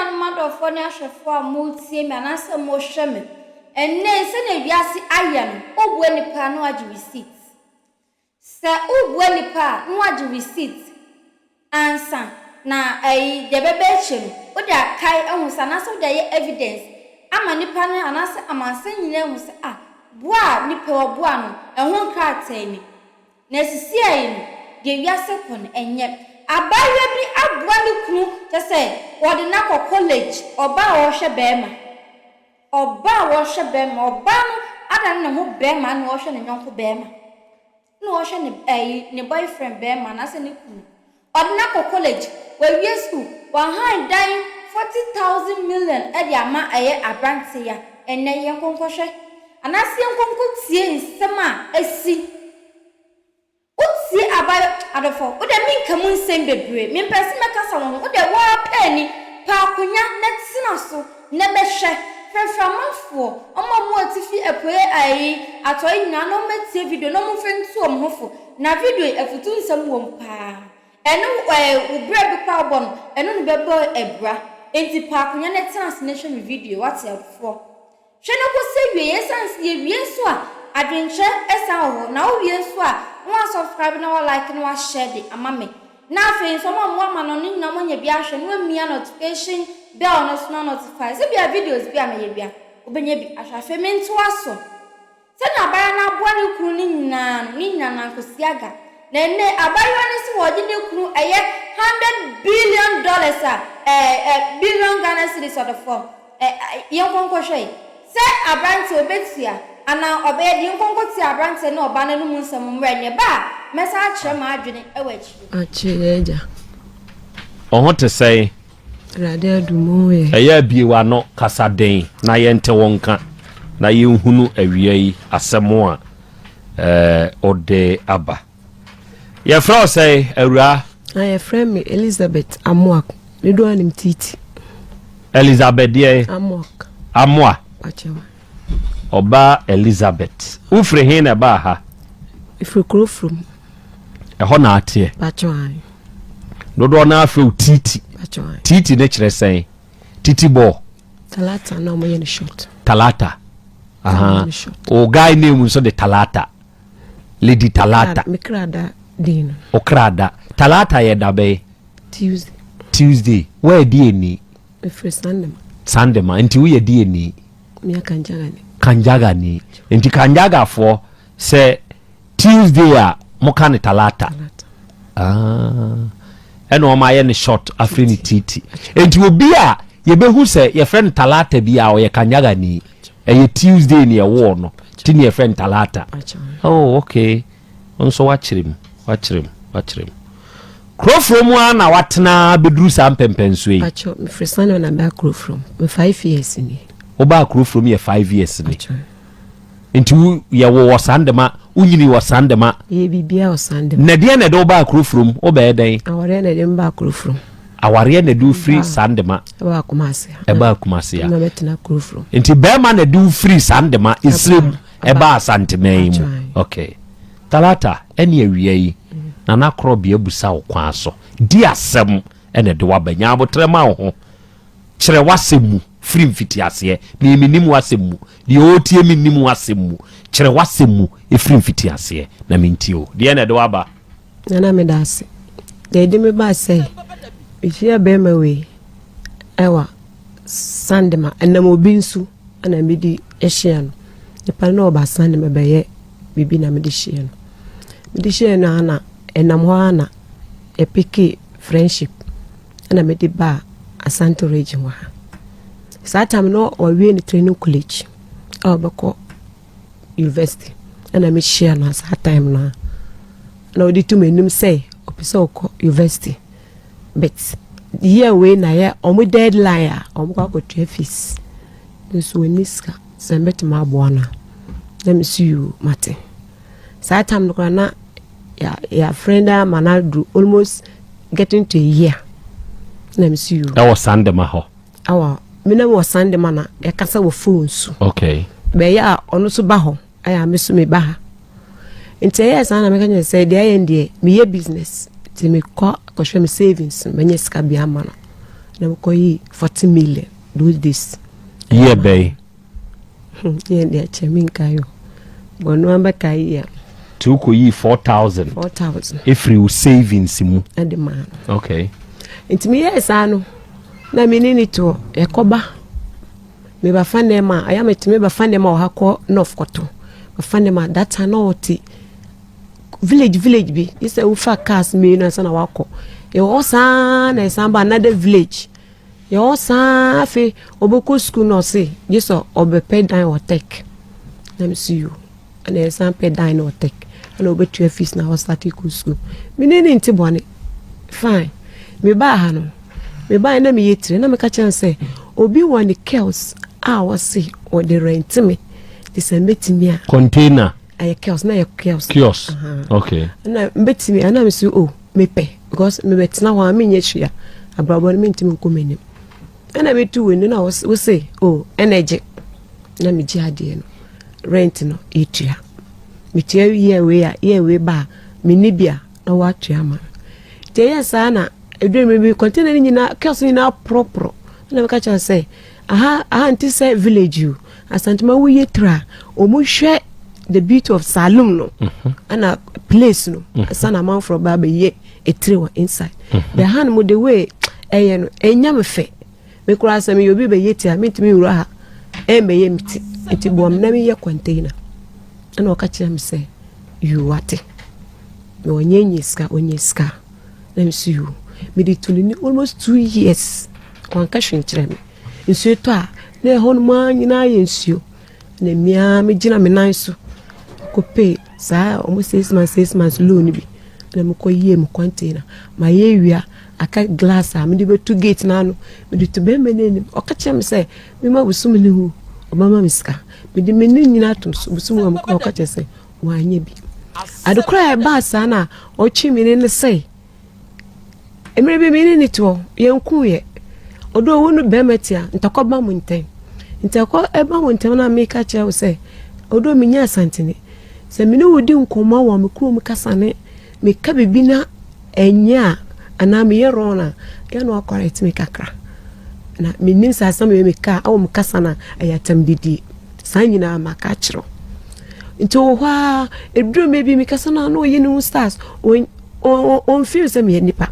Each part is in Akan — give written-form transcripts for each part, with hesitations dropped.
nuanom adɔfoɔ ne ahwɛfoɔ a moretie me anaasɛ morehwɛ me, ɛnnɛ yi sɛdeɛ wiase ayɛ no, wobua nipa a na wagye receipt. Sɛ wobua nipa a na wagye receipt ansa na ɛyi deɛ ɛbɛba akyire no, wode akae ahu sɛ anaasɛ wode ayɛ evidence ama nipa no anaasɛ amansan nyinaa ahu sɛ ah, boa a nipa yi ɔboa no, ɛho nkrataa ni. Na sisiei no, deɛ wiase kɔ no, ɛnyɛ. Abaayewa bi aboa ne kunu, kyerɛ sɛ, wɔde no akɔ college, ɔbaa a ɔrehwɛ barima. Ɔbaa a ɔrehwɛ barima, ɔbaa no adane ne ho barima na ɔrehwɛ ne yɔnko barima. Na ɔrehwɛ ne ɛyi, ne boyfriend barima anaasɛ ne kunu. Ɔde no akɔ college, wawie sukuu, wahan dan 40,000 million de ama ɛyɛ aberanteɛ yi a, ɛnnɛ yɛnkɔ nkɔhwɛ anaasɛ yɛnkɔ nkɔtie nsɛm a asi. Wotie abayewa, adɔfoɔ, wo deɛ menka mu nsɛm bebree, mempɛ sɛ mɛkasa wɔ ho, wo deɛ wo ara pɛ ani, pɛ akonya na tena so na bɛhwɛ, frɛfrɛ amanfoɔ, wɔn a wɔwɔ atifi, apueɛ, ayi, atɔeɛ nyinaa na wɔmmɛtie video na wɔmfa ntu wɔn ho fo. Na video yi afutu nsɛm wom paa. Ɛno ɛɛ wo berɛ bi koraa wobɔ no, ɛno na bɛbɔ abira. Enti pɛ akonya na tena ase na hwɛ me video yi, wate abufoɔ. Hwɛ no kɔsi awieɛ, ɛsiane sɛ yɛwie nso a adwenkyerɛ san wɔ hɔ, na wowie nso a na wa subscribe na wa like na wa share de ama me. Na afei nso wɔn a wɔwɔ amanɔne nyinaa wɔanya bi ahwɛ na wɔamia notification bell no so na notify sɛ bia videos bi a mɛyɛ bia wobɛnya bi ahwɛ. Afei mentoa so. Sɛnea abaayewa no aboa ne kunu no nyinaa no, ne nyinaa no ankosi aga. Na ɛnnɛ, abaayewa no se wɔregye ne kunu ɛyɛ $100 billion a, ɛɛ, ɛ, billion Ghana cedis ɔdɔfoɔ. Ɛ, ɛ, yɛnkɔ nkɔhwɛ yi. Sɛ aberanteɛ ɔbɛtua, anaa ɔbɛyɛ de, yɛnkɔ nkɔtie aberanteɛ ne ɔbaa no anomu nsɛm mmra. Ɛnnɛ ba a, mɛsan akyerɛ m'adwene wɔ akyire. Akyire yɛ agya. Wo ho te sɛn? Awurade adom o yɛ. Ɛyɛ a bue w'ano kasa den na yɛnte wo nka na yɛnhunu awia yi asɛm a wode aba. Yɛfrɛ wo sɛn awuraa? Na yɛfrɛ me Elizabeth Amoak. Me do anim Titi. Elizabeth deɛ? Amoak. Amoa. Akyɛwa. Ɔbaa Elizabeth. Wofiri he na ɛbaa ha? Ɛfiri Kurofurom. Ɛhɔ na ateɛ. Dodoɔ no afrɛ wo Titi. Titi ne kyerɛ sɛn? Titi bɔɔ. Talata na ɔmo yɛ no short. Talata. Aha. O guy name nso de Talata. Lady Talata. Me krada din no. O krada. Talata yɛ dabɛn? Tuesday. Tuesday. Woyɛ deɛ ni? Mefiri Sandema. Sandema. Nti woyɛ deɛ ni? Meyɛ Kanjaga ni. Kanjaga ni. Nti Kanjagafoɔ sɛ Tuesday a moka no Talata. Ah, ɛna wɔn ayɛ no short afiri ne titi. Nti obi a yɛbɛhu sɛ yɛfrɛ no Talata bi a ɔyɛ Kanyaga ni. Ɛyɛ Tuesday ni ɛwɔ no. Ti ni yɛfrɛ no Talata. Oh, okay. Nso wakyerɛ mu, wakyerɛ mu, wakyerɛ mu. Kurofuro mu ara na watena bɛduru saa mpɛmpɛnsoɔ yi. Pacho, mefiri Sanu na baa Kurofuro mu. Me 5 years ni. Wobaa Kurofuro mu yɛ 5 years ni. Nti wo yɛ wo wɔ Sandema, wonyini wɔ Sandema. Yɛ biribiara wɔ Sandema. Na deɛ na ɛde wo baa Kurofuro mu, wobɛyɛ dɛn? Awareɛ na ɛde me baa Kurofuro mu. Awareɛ na ɛde wo firi Sandema. Ɛbaa Kumasi. Ɛbaa Kumasi a. Na bɛtena Kurofuro. Nti bɛrima na ɛde wo firi Sandema, Esirem, ɛbaa Asanteman yi mu. Okay. Talata, ɛne awia yi, Nana Korɔbea busa wo kwan so. Di asɛm ɛna ɛde wo aba. Nya abotrɛ ma wo ho. Kyerɛ w'asɛm mu firi mfitiaseɛ. Me mennim w'asɛm mu. Deɛ ɔretie me nnim w'asɛm mu. Kyerɛ w'asɛm mu firi mfitiaseɛ na mentie o. Deɛ na ɛde w'aba? Nana meda ase. Deɛ ɛde me baa sɛ mehyia bɛrima wei ɛwɔ Sandema, ɛnam obi nso ɛna mede hyia no. Nipa no na ɔba Sandema bɛyɛ biribi na mede hyia no. Mede hyia no a na ɛnam hɔ a na yɛpeke friendship ɛna mede baa Asante Region wɔ ha. Saa time no ɔwie ne training college a ɔbɛkɔ university ɛna mehyia no saa time no a na ɔde to m'anim sɛ ɔpɛ sɛ ɔkɔ university, but year wei na yɛ ɔmo deadline a ɔmo kɔ akɔtua fees nso ɔnni sika, sɛ mbɛtumi aboa no a, na mesi yoo, mate. Saa time no koraa na yɛ friend ama no aduru almost getting to a year na mesi yoo. Ɛwɔ Sandema hɔ? Awɔ menam wɔ Sandema na yɛkasa wɔ phone so. Bɛyɛ a ɔno nso ba hɔ, ɛyɛ a me so meba ha, nti ɛyɛ saa na meka kyerɛ sɛ deɛ ɛyɛ deɛ meyɛ business, nti mekɔ kɔhwɛ me savings, manya sika bi ama no. Na mekɔyii 40 million those days. Year bɛn? Yɛ deɛ kyɛ menkae o. Bɔno abɛkae yi a. Nti wokɔyii 4000. 4000. Ɛfiri wo savings mu. Ɛde maa no. Okay. Nti meyɛɛ saa no na me ne ne toɔ yɛkɔba mebafa nneɛma a ɛyɛ metumi bafa nneɛma wɔ ha kɔ north kɔtɔ bafa nneɛma that time na ɔte village village bi gye sɛ wofa cars mmienu ansa na wakɔ. Yɛwɔ hɔ saa na ɛsan ba another village. Yɛwɔ hɔ saa, afei ɔbɛkɔ school na ɔse gye sɛ ɔbɛpɛ dan wɔ tech. Na mesi yo, ɛna ɛsan pɛ dan no wɔ tech, ɛna ɔbɛtua fees na ɔstart kɔ school. Mene ne nte bɔne, fine. Mebaa ha no, mebaa na meyɛ tire na meka kyerɛ no sɛ obi wɔ ne kiosk a wɔse ɔde rent me te sɛ mbɛtumi a Container. Ɛyɛ kiosk, na ɛyɛ kiosk. Kiosk. Okay. Na mbɛtumi ana mesi o mepɛ because mebɛtena hɔ a menyɛ hwee a abrabɔ no mentumi nkɔ m'anim. Ɛna metu wɔ na wose o ɛna gye na megye adeɛ no, rent no yɛtua, metua yɛ wei a yɛ wei ba a menni bi a na woatua ama me. Nti ɛyɛ saa na ɛduru mmerɛ bi container no nyinaa, kiosk no nyinaa porɔporɔ. Ɛna meka kyerɛ sɛ aha aha nte sɛ village o. Asantema woyɛ tiri a ɔmo hwɛ the beauty of saloon no ɛna place no ɛsa na amanfoɔ ba abɛyɛ etiri wɔ inside. The ha no mo, the way ɛyɛ no ɛnya me fɛ. Me koraa sɛ meyɛ obi bɛyɛ ti a mentumi nwura ha ɛmbɛyɛ me ti, nti boa me na meyɛ container. Ɛna ɔka kyerɛ me sɛ yuwate na ɔnyɛ nye sika, ɔnyɛ sika. Na me so yu mede to ne ni almost 2 years, wanka hwee nkyerɛ me. Nsuo tɔ a na ɛhɔ nom a nyinaa yɛ nsuo. Na mmea megyina me nan so kɔpɛ saa ɔmo 6 months 6 months loan bi na mekɔ yie me container. Ma yɛ wia aka glass a mede bɛto gate no ano, mede to bɛrima no anim. Ɔka kyerɛ me sɛ mema bosom ne hu ɔbɛma me sika. Mede me ne nyinaa tom so bosom a mekɔ. Ɔka kyerɛ sɛ wanyɛ bi. Ade koraa a ɛbaa saa no a ɔtwe me ne ne sɛ mmerɛ bi me ne ne te hɔ yɛnku yɛ ɔdɔ owu no bɛrima te a ntɔkwa ba mu ntɛm, ntɔkwa ɛba mu ntɛm. Na meka kyerɛ wo sɛ ɔdɔ menya Asantene sɛ me ne wo di nkɔmmɔ wɔ me kurom kasa ne meka biribi na ɛnyɛ a anaa meyɛ wrong a yɛ na wakɔrɛte me kakra. Na menim sɛ asɛm yɛ meka awɔ me kasa no a ɛyɛ atam didie. Saa nyinaa maka akyerɛ wo. Nti wɔ hɔ a ɛduru mmerɛ bi mekasa no a na ɔyi ne ho stars ɔmfeel sɛ meyɛ nipa.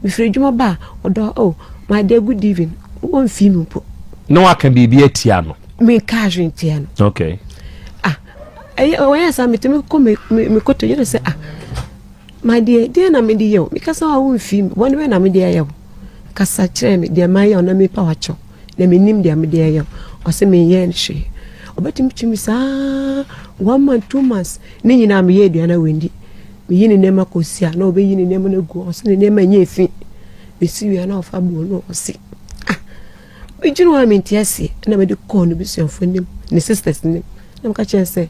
Mefiri adwuma ba a ɔdɔ, "Oh my dear, good evening." Ɔmfii me mpo. Na waka biribi atia no? Menka hwee ntia no. Ah, ɛyɛ ɔyɛ saa metumi kɔ me me me kɔtɔ yɛrɛ sɛ, "Ah my dear, deɛ na mede yɛ o?" Mekasa a womfii me bɔne bɛ na mede ayɛ wo? Kasa kyerɛ me deɛ mayɛ wo na mepa wakyɛw na menim deɛ mede ayɛ wo. Ɔsɛ menyɛ no hwee. Ɔbɛtumi twi me saa one month, 2 months ne nyinaa. Meyɛ aduane a wɛndi, meyi ne nneɛma kɔsi a na ɔbɛyi ne nneɛma no agu. Ɔsɛ ne nneɛma nyɛ efi. Mesi wie a na ɔfa buo no ɔse, ah, medwene hɔ a mente aseɛ. Ɛna mede kɔɔ ne busuafoɔ nim, ne sisters nim, na meka kyerɛ sɛ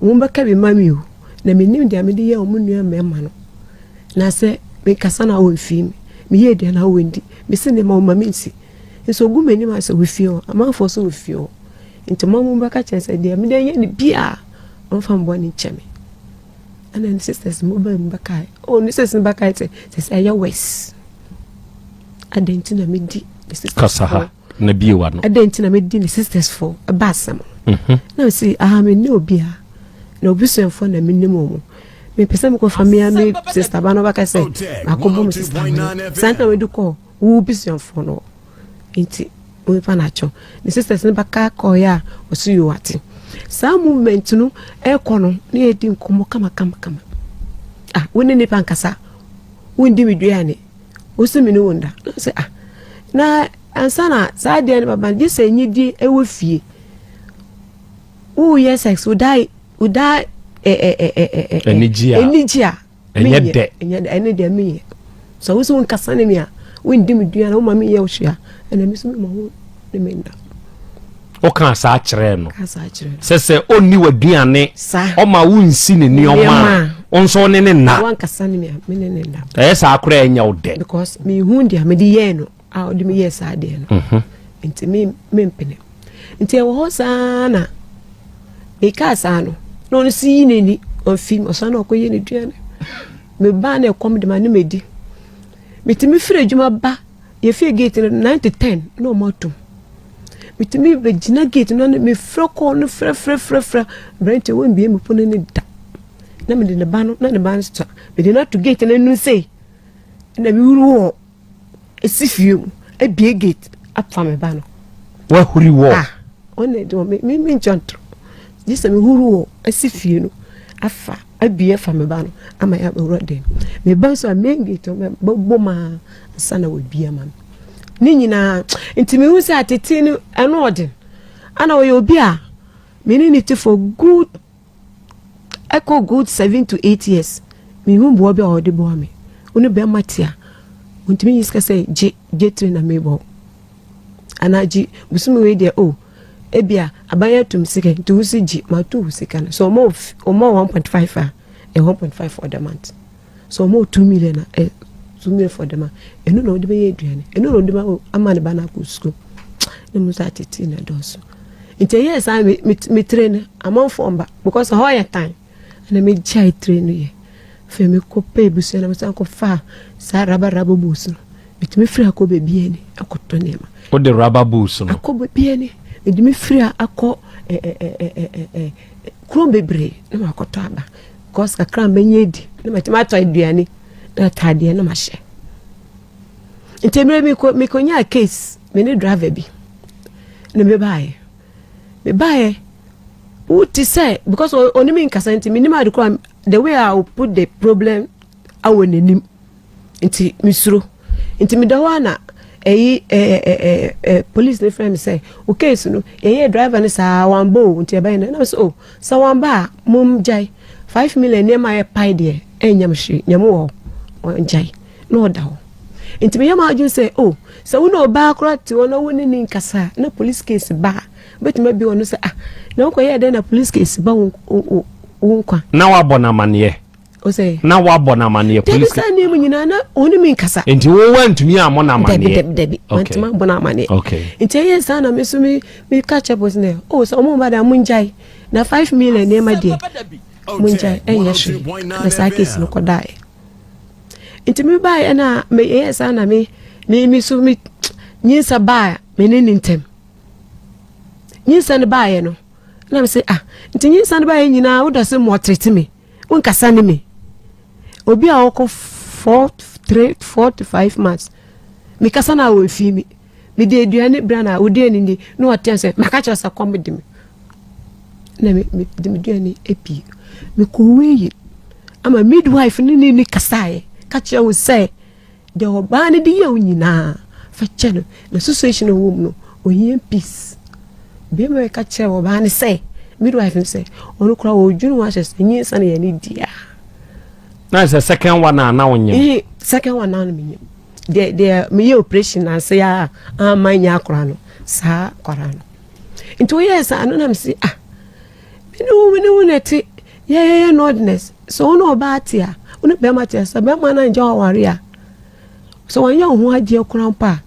wɔn bɛka bi ma me o na menim deɛ mede yɛ wɔn nua mmarima no. Na sɛ mekasa na wɔmfii me, meyɛ aduane a wɔndi, mesi nneɛma wɔma mensi nso ogu m'anim a sɛ wɔfie hɔ amanfoɔ so wɔfie hɔ. Nti mo mo bɛka kyerɛ sɛ deɛ mede yɛ no bia ɔmfa mbɔ ne nkyɛ me. Ɛna ne sisters mo baa mu bɛkae, oh, ne sisters no bɛkae sɛ ɛyɛ worse adɛn nti na medi ne sisters Kasa ha na bie wa no. Adɛn nti na medi ne sisters fo ɛba asɛm no? Na mesi aha menne obiara na obusuafoɔ na menim wɔ mu. Mepɛ sɛ mekɔfa mea me sister ba no bɛka sɛ makɔbɔ me sister ma saa nti na mede kɔɔ wo busuafoɔ no hɔ. Nti onipa no akyɛw ne sisters no bɛka kɔɔeɛ a ɔso yi wate saa movement no ɛkɔ no na yɛdi nkɔmmɔ kama kama kama. Ah, wo ne nipa nkasa, wondi me duane, wosi me ne wo nda. Na sɛ ah, na ansa na saa adeɛ no baba gye sɛ nyidie ɛwɔ fie. Woyɛ sex woda woda ɛ ɛ ɛ ɛ ɛ Anigye a- anigye a Ɛnyɛ menyɛ. Dɛ. Ɛnyɛ dɛ. Ɛne deɛ menyɛ sɛ wo sɛ wonkasa ne me a wondi me duane, woma menyɛ wo hwee a ɛna me so mema wo ne me nda. Woka saa kyerɛɛ no? Ka saa kyerɛ no. Sɛ ɔnni w'aduane Saa. ɔma wonsi ne nneɔma a Nneɛma. wo nso wo ne ne nna. Wankasa ne me a me ne ne nda. Ɛyɛ saa koraa ɛnyɛ wo dɛ. Because mehu deɛ mede yɛɛ no a ɔde me yɛɛ saa deɛ no. Nti me mempene. Nti ɛwɔ hɔ saa na mekaa saa no na ɔno si yi n'ani ɔmfi me. Ɔsan na ɔkɔyɛ ne duane. Mebaa na ɛkɔm de ma ne medi. Metumi firi adwuma ba. Yɛfie gate no 9 to 10 na ɔmo atom. Metumi bɛgyina gate no ano mefrɛ kɔɔ no frɛfrɛfrɛfrɛ aberanteɛ wɔmbie me pono no da. Na mede ne ba no na ne ba no sa mede no ato gate no ano sei na mewuru hɔ esi fie mu abie gate afa me ba no. Wahuri wɔ. Ah ɔna ɛdi wɔ me me me nkyɛn toro gye sɛ mehuru wɔ asi fie no afa abie afa me ba no ama yɛ abɛwura dɛm me ba nso a main gate bɛbɔ maa nsa na wɔabie ama me ne nyinaa nti mehu sɛ atete no ɛno ɔden ana ɔyɛ obi a me ne ne te for good ɛkɔ good 7 to 8 years. Mehu boa bi a ɔde boa me. Wo ne bɛrima te a, ɔntumi nyi sika sɛ gye gye tiri na mebɔ anaa gye bosomi wei deɛ o ebia aban atum sika nti wo si gye ma to wo sika no. So ɔmo ɔmo 1.5 a, ɛ 1.5 for the month. So ɔmo 2 million a, ɛ 2 million for the month. Ɛno na ɔde bɛyɛ aduane, ɛno na ɔde bɛ ama ne ba no akɔ sukuu. Na mu nso atete na dɔɔso nti ɛyɛ saa. Me tire no amanfoɔ mba because ɛhɔ yɛ tan ɛna megyae tire no yɛ. Afei mekɔpɛ ebusua na mesan kɔfaa saa rubber rubber boots no. Metumi firi akɔ baabi ani akɔtɔ nneɛma. Wode rubber boots no? Akɔ baabi ani mede me firi a akɔ ɛ ɛ ɛ ɛ ɛ kurom bebree na makɔtɔ aba because kakra mɛnyɛ adi na matumi atɔ aduane na ataadeɛ na mahyɛ. Nti mmerɛ mekɔ mekɔnyaa case me ne driver bi na mebaeɛ mebaeɛ wote sɛ because ɔne me nkasa nti menim ade koraa the way I will put the problem awɔ n'anim nti mesuro. Nti meda hɔ a na ɛyi ɛɛ ɛɛ ɛɛ police ne frɛ me sɛ o case no yɛyɛ driver no saa wamba o. Nti ɛbɛyɛ no ɛna sɛ o sɛ wamba a mom gyae 5 million nneɛma a yɛ pae deɛ ɛnyam hwee nyam wɔ hɔ ɔngyae na ɔda hɔ. Nti meyɛ maa adwene sɛ o sɛ wo na ɔbaa koraa te hɔ na wo ne ne nkasa na police case ba a bɛtumi abi wɔ no sɛ ah na wokɔyɛ dɛn na police case ba wo wo wo nkwa. Na wabɔ no amanneɛ? O sɛ Na wabɔ no amanneɛ? Dabi. Police Saa nneɛma nyinaa na ɔne me nkasa. Nti wo wantumi ammɔ no dabi. amanneɛ? Dabi dabi. Mantumi abɔ no amanneɛ. Nti ɛyɛ saa na me so me meka kyerɛ police no o sɛ ɔmo ba da mo ngyae na 5 million nneɛma deɛ mo ngyae ɛnyɛ hwee na saa case no kɔdaeɛ. Nti me baeɛ na meyɛyɛ saa na me me me so me nyinsa baa me ne ne ntɛm. Nyinsa no baeɛ no na me sɛ ah nti nyinsa no baeɛ nyinaa woda sɛ mɔtrete me wonkasa ne me obi a ɔkɔ 4, 3, 4 to 5 months mekasa no a wɔmfii me mede aduane bra na wodi ani ni na ɔteɛ sɛ maka kyerɛ sɛ kɔm de me na mede me duane apie mekɔwɔ yi ama midwife ne ne ne kasaeɛ ka kyerɛ wo sɛ deɛ ɔbaa no de yɛ wo nyinaa fa kyɛ no na situation a ɔwɔ mu no ohia peace. Bɛrima yɛ ka kyerɛ ɔbaa no sɛ midwife no sɛ ɔno koraa ɔdwene ho ahyɛ sɛ nyinsa no yɛ ne dia. Na sɛ second one a na wonyem? Ee, second one na menyim. Deɛ deɛ meyɛ operation nanse a ama nyɛ akora no saa akora no nti woyɛɛ saa no nam se ah mene wo mene wo na ɛte yɛyɛyɛ nordness sɛ wo ne ɔbaa te a wo ne bɛrima te a sɛ bɛrima no angya waware a sɛ wanyɛ wo ho adeɛ koraa mpo a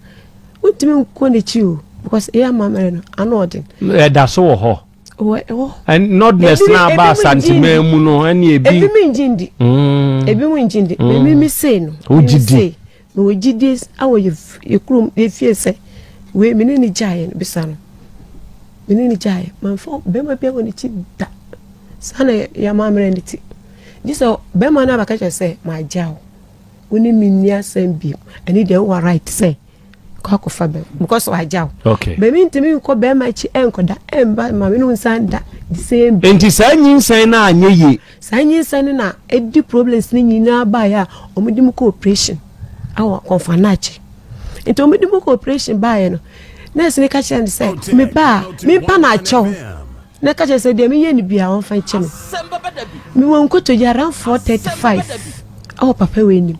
wontumi nkɔ n'akyi o because ɛyɛ amammerɛ no ano ɔden. Ɛda so wɔ hɔ? Wɔ ɛwɔ. Nordness na aba Asanteman mu no ɛne ebi. Ebi mi ngye ndi. Ebi mu ngye ndi. Emi mi sei no. Wogye di? Mewɔ gyidie awɔ yɛ kurom yɛ fie sɛ wei me ne ne gyaeɛ no bisa no me ne ne gyaeɛ mamfa bɛrima bi wɔ n'akyi da. Saa na yɛ amammerɛ no ti gye sɛ bɛrima no abɛka kyerɛ sɛ magya wo wo ne me nni asɛm bio. Ɛne deɛ wowɔ right sɛ kɔ akɔfa bɛrima because wagya wo. Bɛmi ntumi nkɔ bɛrima akyi ɛnkɔda ɛmba maame no nsan da the same. Nti saa nyinsɛn no anyɛ yie? Saa nyinsɛn no na ɛdi problems no nyinaa baeɛ a wɔde mu kɔ operation awɔ Komfo Anokye. Nti wɔde mu kɔ operation baeɛ no nurse no ka kyerɛ no sɛ meba a mempa no akyɛw na ka kyerɛ sɛ deɛ meyɛ no bia wɔmfa nkyɛ me. Mewɔ nkotodwe around 4:35 ɛwɔ papa wei anim.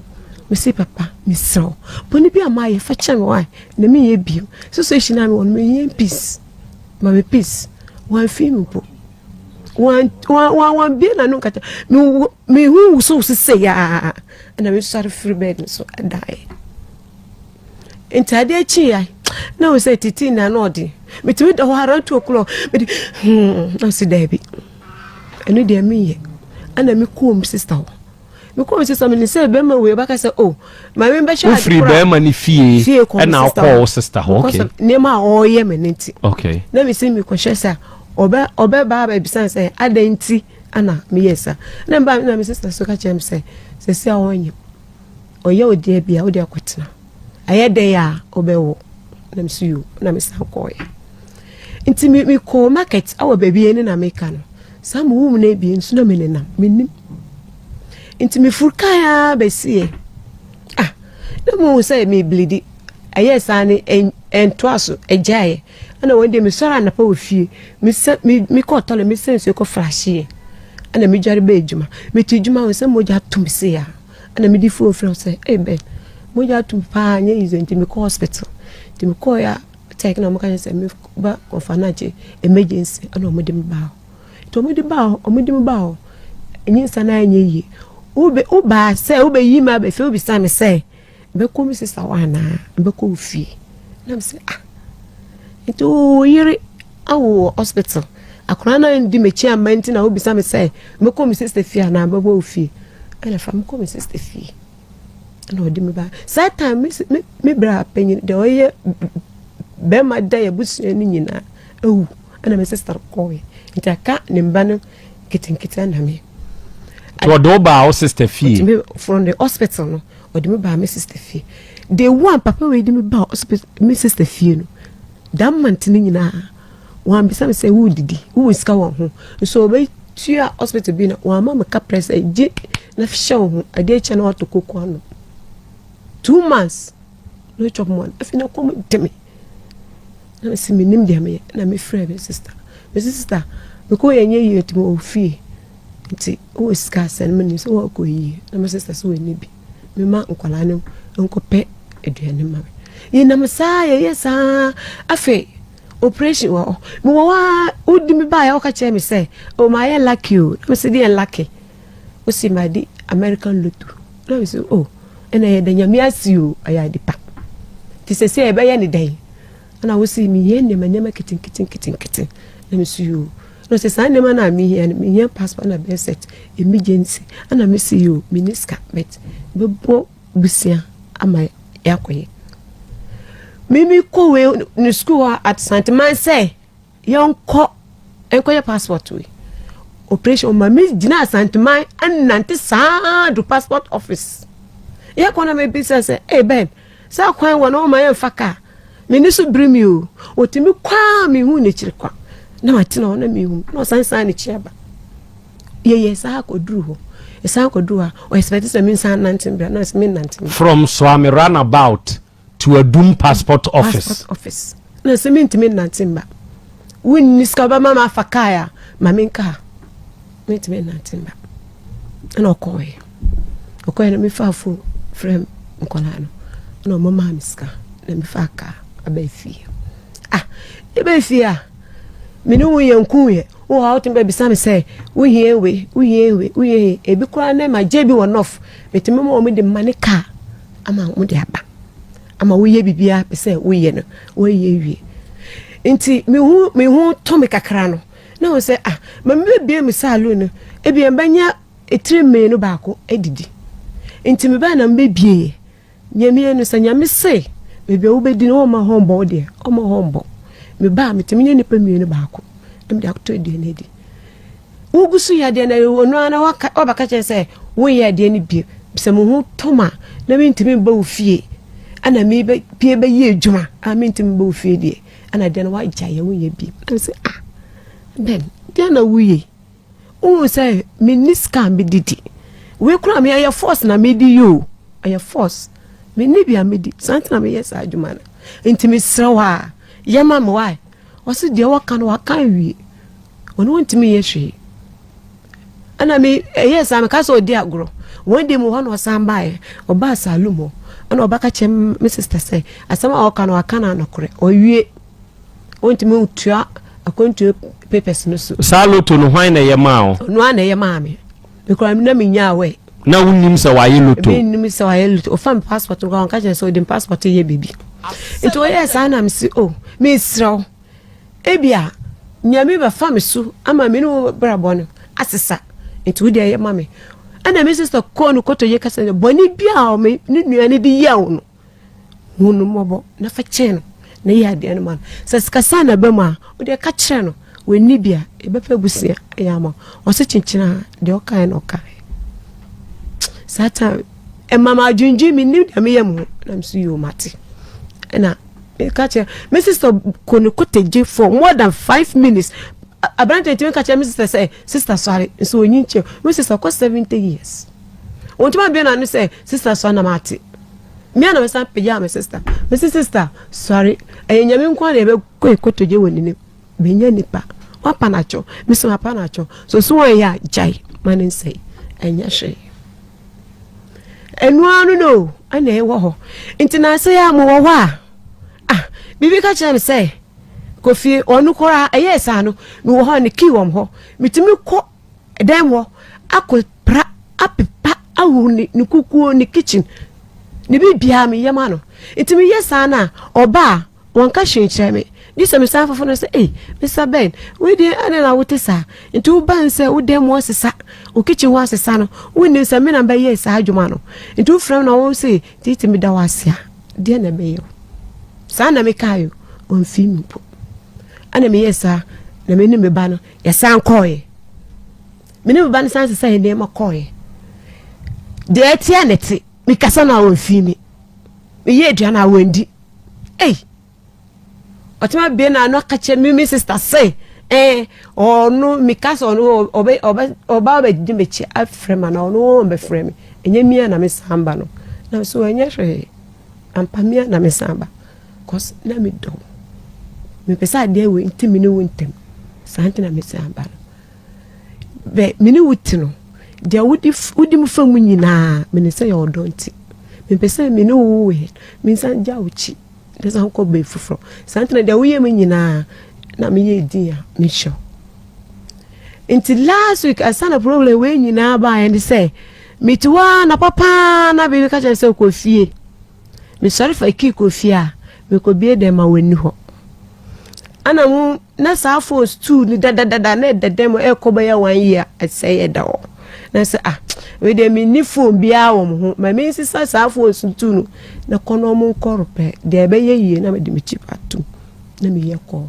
Mese papa mesrɛ wo bɔne bi a maayɛ fa kyɛ me wae na menyɛ bio situation a mewɔ no mehia peace ma me peace. Wamfii me mpo wambie n'ano nkata mehu wosowoso sɛ yaa ɛna mesɔre firi bed no so ɛdaeɛ. Nti adeɛ kyeeɛ na wo sɛ titi na na ɔde metumi da hɔ around 2 o'clock mede na sɛ daabi ɛno deɛ menyɛ. Ɛna mekɔɔ me sister hɔ. Mekɔɔ me sister menim sɛ bɛrima wei ɔbɛka sɛ oh maame mbɛhwɛ ade Wofiri koro a bɛrima no fie fie kɔ me ɛna sister wokɔɔ hɔ. wo sister hɔ. Because Okay. of nneɛma a ɔreyɛ me no nti. Okay. Na mesi mekɔhwɛ sɛ ɔbɛ ɔbɛba abɛbisa me sɛ adɛn nti ana meyɛ saa. Na meba na me sister so ka kyerɛ me sɛ sɛsi a ɔnyɛ ɔyɛ wo deɛ bia wode akɔtena. Ɛyɛ dɛn a wobɛwo? Na me so yo na mesan kɔɔeɛ. Nti me mekɔɔ market awɔ baabi ɛne na meka no. Saa me wom no abien nso na menenam mennim. Nti mefuru kaa ara bɛsiiɛ. Ah, na mehu sɛ meblidi. Ɛyɛɛ saa no ɛntoa so ɛgyaeɛ. Ɛna wɔn deɛ mesɔre anapa wɔ fie. Mesɛ me mekɔɔ tɔlɛ mesɛ nsuo kɔ frahyeɛ. Ɛna medware bɛɛ adwuma. Mete adwuma ho sɛ mogya ato me se ya. Ɛna mede phone frɛ sɛ, "Hey Ben, mogya ato me paa nyɛ easy nti mekɔ hospital." Nti mekɔɔ ya tech na wɔka kyerɛ sɛ meba kɔfa emergency ɛna wɔde me baa hɔ. Nti wɔde baa hɔ wɔde me baa hɔ nyinsa no anyɛ yie. Wobe wobaa sɛ wobɛyi me aba fie wobisa me sɛ bɛkɔ me sister hɔ anaa bɛkɔ wo fie. Na me sɛ ah nti wo yere awo wɔ hospital akwadaa no andi m'akyi amma nti na wobisa me sɛ mɛkɔ me sister fie anaa bɛkɔ wo fie. Ɛna fa mekɔ me sister fie. Ɛna ɔde me ba saa time me me me bra panyin deɛ ɔyɛ bɛrima da yɛ abusua no nyinaa awu ɛna me sister kɔɔɛ nti aka ne mba no nketenkete ana me. Nti ɔde wo baa wo sister fie? Ɔde me from the hospital no ɔde me baa me sister fie. Day one papa wei de me baa hospital me sister fie no that month no nyinaa wɔambisa me sɛ wodidi wowɔ sika wɔ ho nso ɔbɛtua hospital bi na wɔama me kaprɛ sɛ gye na hyɛ wo ho adeɛ kyɛ na watɔ koko ano 2 months no chop money. Afei na kɔm de me na mesi menim deɛ meyɛ na mefrɛ me sister. Mesi sister mekɔ yɛ nyɛ yie nti mewɔ fie nti wowɔ sika asɛn menim sɛ wɔkɔ yie. Na me sister sɛ wɔnni bi mema nkwadaa no nkɔpɛ aduane ma me. Yɛnam saa yɛyɛ saa afei operation wɔ hɔ mewɔ hɔ a wodi me baeɛ woka kyerɛ me sɛ o maayɛ lucky o. Na mese deɛ lucky wosi maadi American lotto. Na mese o ɛna yɛda Nyame ase o ɛyɛ ade pa nti sɛ sɛ yɛbɛyɛ ne dɛn. Ɛna wosi mehia nneɛma nneɛma nketenkete nketenkete. Na mese yo. Na ɔsɛ saa nneɛma no a mehia no mehia passport na birth cert emergency. Ɛna mese yo menni sika but bɛbɔ busua ama yɛakɔyɛ. Mimi kɔ wei ne school hɔ at Santeman sɛ yɛnkɔ nkɔyɛ passport wei operation ɔma me gyina Asanteman ɛnante saa do passport office. Yɛkɔ na mebisa sɛ ee Ben sɛ kwan wɔ na ɔma yɛmfa kaa m'ani so biri mi o. Ɔtumi kwaa mehu n'akyiri kwa na matena hɔ na mehu na ɔsan san n'akyi aba. Yɛyɛ saa kɔduru hɔ ɛsan kɔduru hɔ a ɔyɛ expect sɛ mensan nante mbra na sɛ menante mbra. From Suame roundabout to Adum passport office. Passport office na sɛ mentumi nnante mba wonni sika wobɛma ma afa kaa a ma menka ha mentumi nnante mba. Ɛna ɔkɔɔɛ ɔkɔɔɛ na mefaa phone frɛ nkɔlaa no ɛna ɔmo maa me sika na mefaa kaa aba fie. Ah yɛbɛ fie a mene wo yɛ nku yɛ wo hɔ a wotumi bɛbisa me sɛ wohia wei wohia wei wohia wei ebi koraa na ma gye bi wɔ nɔf metumi ma wɔn de ma ne kaa ama wɔn de aba ama woyɛ biribiara pɛ sɛ woyɛ no woyɛ wie. Nti mehu mehu tɔ me kakra no na wɔn sɛ ah ma me bɛbie me saloon no ebi mbɛnya etiri mmienu baako adidi. Nti me baa na me bɛbie yɛ nyamie no sɛ Nyame se baabi a wobɛdi no wɔma hɔ mbɔ wo deɛ ɔma hɔ mbɔ. Me baa metumi nye nipa mmienu baako na mede akɔtɔ aduane adi. Wogu so yɛ adeɛ na ɔno ara na wabɛka kyerɛ sɛ woyɛ adeɛ no bie sɛ mo ho tɔm a na mentumi mba wo fie ɛna mebɛpie bɛyɛ adwuma a mentumi mba wo fie deɛ ɛna adeɛ no wagya yɛ wonyɛ bie. Na sɛ ah Ben deɛ na woyɛ wohu sɛ menni sika a medidi wei koraa me ɛyɛ force na medi yi o ɛyɛ force menni bi a medi saa nti na meyɛ saa adwuma no nti mesrɛ wo a yɛma me wae. Ɔse deɛ wɔka no waka awie ɔno wɔntumi yɛ hwee. Ɛna me ɛyɛ saa meka sɛ ɔdi agorɔ wɔn de mu hɔ na ɔsan baeɛ ɔbaa salum hɔ ɛna ɔbɛka kyerɛ me sister sɛ asɛm a ɔka no waka no anɔkorɛ ɔwie ɔntumi ntua akwantuo papers no so. Saa lotto no hwan na ɛyɛ maa wo? Ɔno ara na ɛyɛ maa me. Mekura na menya awɛ. Na wonim sɛ wayɛ lotto? Menim sɛ wayɛ lotto. Ɔfa me passport no koraa ɔnka kyerɛ sɛ ɔde me passport yɛ biribi. Nti ɔyɛɛ saa na mese o mesrɛ wo ebia Nyame bɛfa me so ama me ne wo brabɔ no asesa nti wo deɛ yɛ ma me. Ɛna me sister kɔɔ no kotodwe ka sɛ bɔne bi a ɔme ne nua no de yɛ wo no, hu no mmɔbɔ na fa kyɛn no na yɛ adeɛ no ma no. Sɛ sikasa na ɛba mu a, wode ka kyerɛ no, wɔnni bi a, yɛbɛpɛ abusua ɛyɛ ama wo. Ɔse kyenkyene a, deɛ ɔkaeɛ na ɔkaeɛ. Saa time, ɛma ma adwendwen mennim deɛ meyɛ me ho na me so yoo mate. Ɛna meka kyerɛ me sister kɔ ne kotodwe for more than 5 minutes. Aberante ntumi ka kyerɛ me sister sɛ sister sɔre nso onyi nkyɛn. Me sister kɔ 70 years, wɔntumi abɛn n'ano sɛ sister sɔre na mate. Mmea na mesan pagya me sister, me si sister sɔre, ɛyɛ Nyame nko ara na yɛbɛkɔ kotodwe wɔ n'anim. Bɛnya nipa wapa n'atwɔ, me so mapa n'atwɔ so so wɔn yɛ a gyae ma ne nsɛe ɛnyɛ hwee. Ɛno ara no ɛna ɛwɔ hɔ. Nti na sɛ yɛ a mowɔ hɔ a, ah, biribi ka kyerɛ me sɛ kɔ fie. Ɔno koraa ɛyɛɛ saa no, mewɔ hɔ a ne key wɔ hɔ, metumi kɔ dan hɔ akɔ pra apepa ahu ne kukuo, ne kitchen, ne biribiara meyɛ ma no. Nti meyɛ saa no a, ɔba a wɔnka hwee nkyerɛ me gye sɛ mesan foforɔ no sɛ, "Ei, Mr Ben, wei deɛ ɛne na wote saa?" Nti woba n sɛ wo dan mu asesa, wo kitchen hɔ asesa no, wonnim sɛ me na bɛyɛ saa adwuma no. Nti wofrɛ me na wo se, "Titi, meda wo ase" a, deɛ na ɛbɛyɛ wo saa na mekaeɛ o, ɔmfii me mpo. Ɛna meyɛ saa na me ne me ba no yɛsan kɔɔeɛ. Me ne me ba no san sesa yɛ nneɛma kɔɔeɛ. Deɛ ɛte a na ɛte, mekasa no a ɔmfii me, meyɛ aduane a wɔndi. Ei, ɔtumi abie na ano aka kyerɛ me sister sɛ ɔno meka sɛ ɔno ɔbɛ ɔbɛ ɔba ɔbɛgye m'akyi afrɛ ma na ɔno wɔn bɛfrɛ me, ɛnyɛ mia na me san ba no. Na so ɛnyɛ hwee ampa, mia na me san ba 'cause na me dɔ, mepɛ sɛ adeɛ wei nti me ne wo ntɛm saa nti na me san ba no. Bɛ me ne wo ti no, deɛ wodi mu fa mu nyinaa, mene sɛ yɛ ɔdɔ nti mepɛ sɛ me ne wo wɔ, me nsa gya wo kyi na san kɔ baabi foforɔ. Saa nti na deɛ woyɛ mu nyinaa na meyɛ din a mehyɛ wo. Nti last week ansa na problem wei nyinaa baeɛ ne sɛ mete hɔ a na papaa na biribi ka kyerɛ sɛ kɔ fie. Mesɔre fa kii kɔ fie a mekɔbie dɛm ma wɔnni hɔ. Ana mu na saa phones two ni dadadada na ɛda dɛm ɛkɔ bɛyɛ one year ɛsɛe ɛda hɔ. Na sɛ ah, wei deɛ menni phone biara wɔ mo ho ma mensesa saa phones two no na kɔ na ɔmo nkɔ repɛ deɛ ɛbɛyɛ yie na mede me chip atom na meyɛ kɔɔ.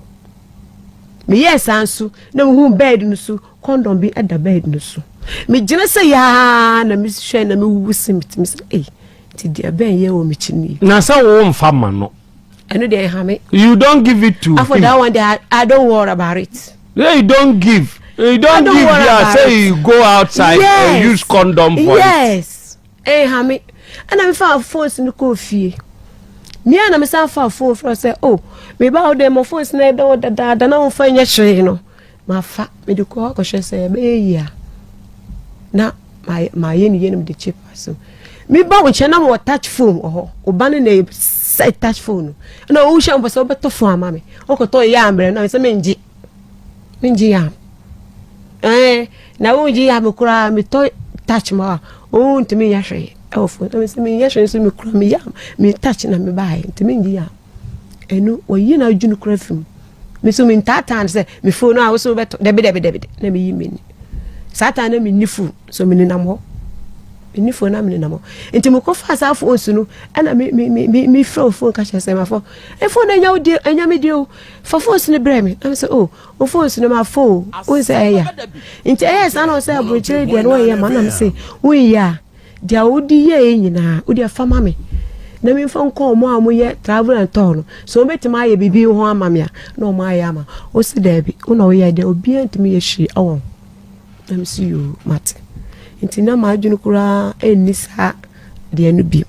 Meyɛɛ saa nso na mehu bed no so condom bi ɛda bed no so. Megyina sɛ yaa na mehwɛ na mewuwu se metumi sɛ ei, nti deɛ bɛn yɛ wɔ m'akyi nie. Na sɛ wo mfa ma no? Ɛno deɛ ɛha me. You don't give it to After him. That one deɛ, I don't worry about it. Yeah, you don't give. You don't I don't give. worry Yeah, about say it. you go outside and use condom for it. Yes, ɛha me. Ɛna mefa phones no kɔɔ fie mia na mesan fa phone frɛ sɛ, "Oh, meba wo dɛ ma phones na ɛda hɔ dadaada na womfa nyɛ hwee no, mafa mede kɔ hɔ akɔhwɛ sɛ ɛbɛyɛ yie a na mayɛ ne yie no." Mede chip aso meba wo nkyɛn na mewɔ touch phone wɔ hɔ. Wo ba no na sɛ touch phone no ɛna wohyɛ mpɔ sɛ wobɛtɔ phone ama me, wokɔtɔ yɛ ambrɛ no sɛ mengye mengye yam na wongye yam koraa, metɔ touch ma a wontumi nyɛ hwee ɛwɔ phone na mesɛ menyɛ hwee nso mekura me yam me touch na mebaeɛ nti mengye yam. Ɛno wɔyi na adwene kora fi mu. Me so mentaataa no sɛ me phone no a wo so wobɛtɔ. Dabi dabi dabi, na meyi m'ani. Saa taa na menni phone so, menenam hɔ menni phone na menenam hɔ. Nti mekɔfaa saa phone so no ɛna me me me me mefrɛ wo phone ka kyerɛ sɛ mafɔ e phone no, ɛnya wo deɛ, ɛnya me deɛ o, fa phone so no brɛ me. Na me sɛ, "Oh, wo phone so no mafɔ o." Wohu sɛ ɛyɛ nti ɛyɛ saa na ɔsɛ aburokyire deɛ no wɔyɛ ma. Na me sɛ wonyɛ a, deɛ wode yɛɛ nyinaa wode fa ma me na memfa nkɔ ɔmo a wɔyɛ travel and tour no so wɔbɛtumi ayɛ biribi ho ama me a na ɔmo ayɛ ama wo. Si daabi, wo na woyɛ deɛ obiara ntumi yɛ hwee ɛwɔ ho. Na me si yoo, mate. Nti na m'adwene koraa ɛnni saa deɛ no bio.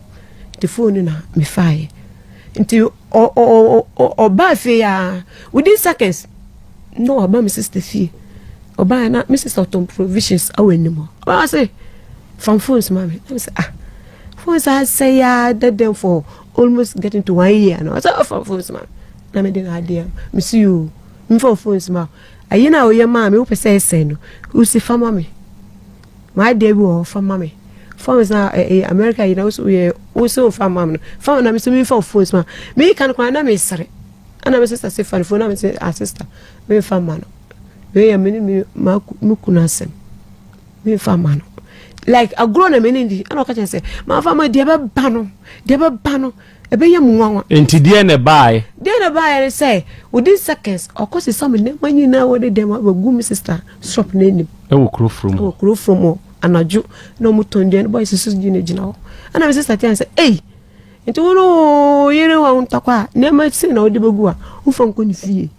Nti phone no na mefaeɛ. Nti ɔbaa fie a within seconds na ɔba me sister fie. Ɔbaa na me sister ɔtɔn provisions awɔ anim hɔ. Ɔbaa sɛ fam phones ma me. Na me sɛ, "Ah, phones asɛe a dada for almost getting to one year." Na ɔsɛ ɔfa phones ma me na mede na adeɛ me si yoo, mfa phones ma ayi na ɔyɛ maa me. Wopɛ sɛ ɛsɛn no, wosi fa ma me, maa adeɛ bi wɔ hɔ, fa ma me phones na ɛyɛ America yi na wosi woyɛ wosi wofa ma me no, fa na me so memfa phones ma me ka no kwan na mesere. Ɛna me sister sɛ fa no phone na me sɛ, "Ah, sister, memfa ma no. Wei yɛ me ne me ma me kunu asɛm, memfa ma no." Like agorɔ na mene di. Ɛna ɔka kyerɛ sɛ mafa ma deɛ ɛbɛba no, deɛ ɛbɛba no ɛbɛyɛ mu nwanwa. Nti deɛ na ɛbaeɛ? Deɛ na ɛbaeɛ ne sɛ within seconds ɔkɔ sesa me nneɛma nyinaa wɔde dɛm abɛgu me sister shop no anim. Ɛwɔ kuro from hɔ. Ɛwɔ kuro from hɔ anadwo na wɔn tɔn aduane boys nso gyina gyina hɔ. Ɛna me sister tia sɛ ei nti wo ne wo yere wɔ ntɔkwa a nneɛma sei na wode bɛgu a wofa nkɔ ne fie.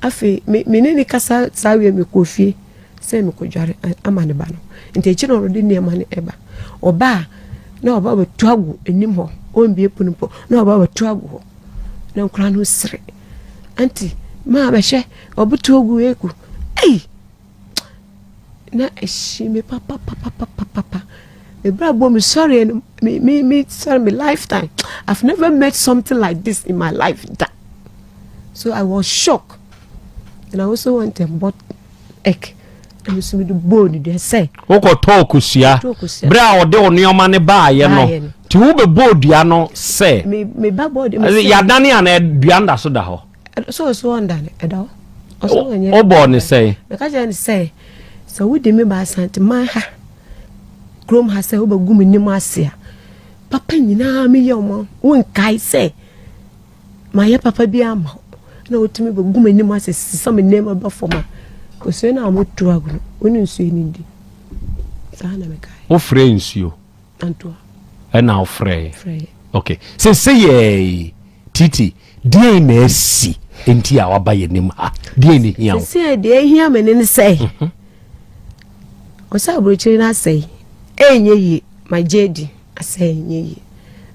Afei me me ne ne kasa saa wie mekɔɔ fie sɛ mekɔdware ama ne ba no. Nti akyi na ɔde nneɛma no ɛba. Ɔba a na ɔba bɛtu agu anim hɔ, ɔmbie pono mpo na ɔba bɛtu agu hɔ. Na nkwadaa no sere. Anti maa bɛhwɛ ɔbɛtu agu egu. Ei! Na ɛhye me papapapapapa. Me bra bɔ me sɔre no me me me sɔre me lifetime. I've never met something like this in my life da. So I was shocked. And I also went and bought egg. Na me so me de bɔɔ ne dua sɛ. Wokɔtɔɔ kosua berɛ a ɔde wo nneɛma no baayɛ no nti wobɛbɔɔ dua no sɛ. Me me ba bɔɔ dua sɛ. Yɛadane anaa dua no da so da hɔ. So ɔso ɔnda no ɛda hɔ. Ɔso ɔnyɛ. Wobɔɔ ne sɛn? Meka kyerɛ no sɛ sɛ wode me ba Asanteman ha kurom ha sɛ wobɛgu me nim ase a papa nyinaa meyɛ ɔmo wonkae sɛ mayɛ papa bi ama wo na wotumi bɛgu m'anim ase sesa me nneɛma ba fam a kosua no a moto agu no wo ne nsuo no ndi saa na mekae. Wofrɛ nsuo? Antoa. Ɛna wofrɛɛ? Frɛɛ. Ok. Sese yɛɛ Titi, deɛn na asi nti a waba yɛn anim ha? Deɛn na ehia wo? Sese deɛ ehia me ne ne sɛ, mhm. ɔsɛ aburokyire no asɛe, ɛnyɛ yie, ma gye di asɛe ɛnyɛ yie.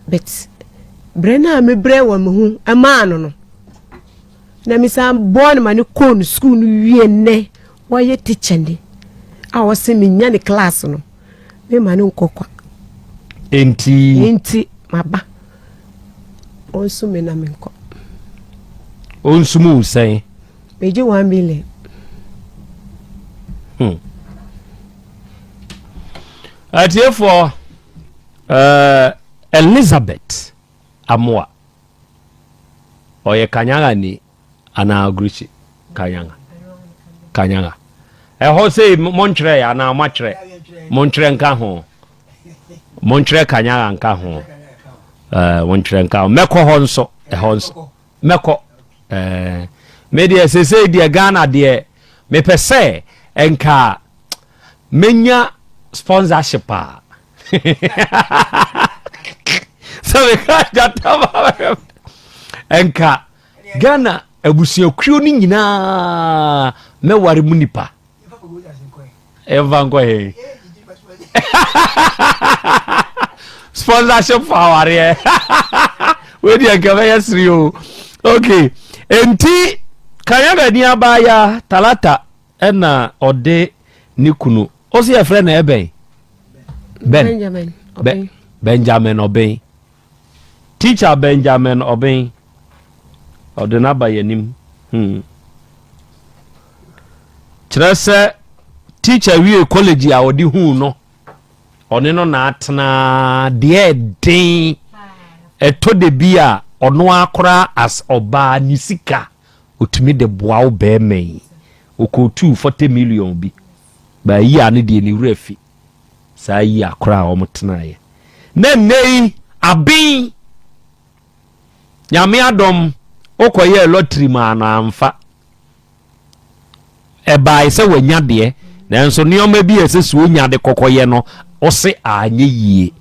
But brɛ no a mebrɛ wɔ me ho ɛmaa no no, na mesan bɔɔ no ma ne kɔɔ no sukuu no wie nnɛ, wɔyɛ teacher ni a ɔse menya ne class no, mema no nkɔ kwa. Enti? Enti maba. Ɔnso me na menkɔ. Ɔnso mu sɛn? Megye 1 million. Atiefoɔ, Elizabeth Amoa, ɔyɛ Kanyagani anaa Ogirichi? Kanyanga. Kanyanga. Ɛhɔ sei montwerɛ anaa moatwerɛ? Montwerɛ nka ho. Montwerɛ Kanyara nka ho. Eh, montwerɛ nka ho. Mɛkɔ hɔ nso. Ɛhɔ nso. Mɛkɔ. Eh, me deɛ sesei deɛ Ghana deɛ mepɛ sɛ nka menya sponsorship a. Sɛ meka gyata ma nka Ghana abusuakuo no nyinaa mɛware mu nipa. Ɛmfa nkɔ he? Sponsorship for awareɛ. Wei deɛ nka bɛyɛ sere o. Okay. Enti Kanyagani abaayaa Talata ɛna ɔde ne kunu. Ɔsi yɛfrɛ no ɛbɛn? Ben. Benjamin. Ɔbɛn. Benjamin Ɔbɛn. Teacher Benjamin Obeng, ɔde no aba yɛn anim. Hmm. Kyerɛ sɛ teacher wie college a ɔde huu no, ɔne no na atena deɛ ɛden ɛtɔ de bi a ɔno akora as ɔbaa ne sika ɔtumi de boa wo bɛrima yi ɔkɔtuu 40 million bi baayi a ne deɛ ne werɛ fi saa yi akora a wɔtenaeɛ. Na nnɛ yi aben Nyame adom wokɔyɛɛ lottery maa no amfa. Ɛbae sɛ wanya deɛ nanso nneɛma bi a ɛsɛ sɛ onya de kɔkɔyɛ no ɔse anyɛ yie.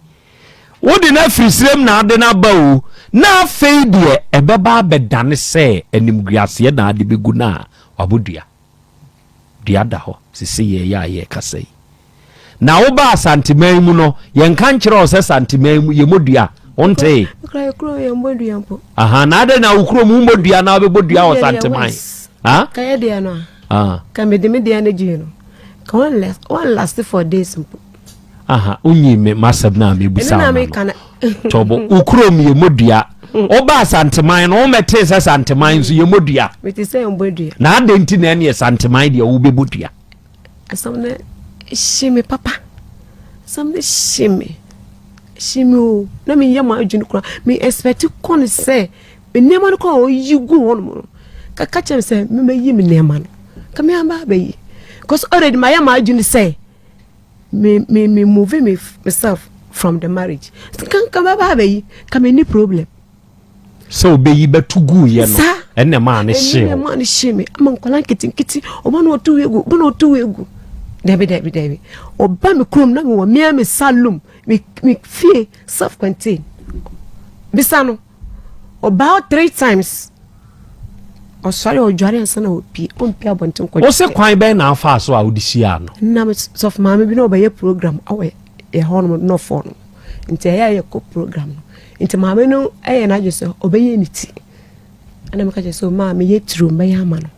Wode no afiri serem na ade no aba o na afei deɛ ɛbɛba abɛdane sɛ animguaseɛ na ade bɛgu no a wabɔ dua. Dua da hɔ sese yɛyɛ a yɛrekasa yi. Na woba Asanteman mu no, yɛnka nkyerɛ wo sɛ Santeman mu yɛmmɔ dua. Wontee? Aha, na adɛn na wo kurom wommɔ dua na wobɛbɔ dua wɔ Santeman? Ha? Ka yɛ deɛ no a. Ka mede me deɛ no gyee no. Ka one last for days mpo. Aha, wonyi me m'asɛm no a mebusa wo no. Tɔbɔ, wo kurom yɛmmɔ dua. Woba Asanteman no, wommɛtee sɛ Santeman nso yɛmmɔ dua. Mete sɛ yɛmmɔ dua. Na adɛn nti na ɛneɛ Santeman deɛ wobɛbɔ dua? Asɛm no hye me papa. Asɛm no hye me. Hye me o. Na meyɛ m'adwene koraa. Me expect kɔ no sɛ nneɛma no koraa a ɔyi gu hɔ nom no. Kaka kyerɛ me sɛ memɛyi me nneɛma no. Ka me aba abɛyi. Because already mayɛ m'adwene sɛ. Me me me move me myself from the marriage. Nka nka bɛba abɛyi nka me ni problem. Sɛ ɔbɛyi bɛto guiɛ no ɛnna ɛmaa ne hyee wo. Ɛnna ɛmaa ne hyee me ama nkwadaa nketenkete ɔba na ɔto wei gu ɔba na ɔto wei gu dabi dabi dabi ɔba me kurom na mewɔ mea me salom me me fie self contained bisa no ɔbaa three times ɔsɔre ɔdware ansa na ɔpie ɔmpie abɔnten kɔ. Wose kwan bɛn na afaa so a wode hyiaa no. Nam sɔfo maame bi na ɔbɛyɛ program awɔ yɛ hɔ nom nɔfɔ no nti ɛyɛ a yɛkɔ program no. Nti maame no yɛ n'adwene sɛ ɔbɛyɛ ne ti. Ɛna meka kyerɛ sɛ maa meyɛ tiri mbɛyɛ ama no.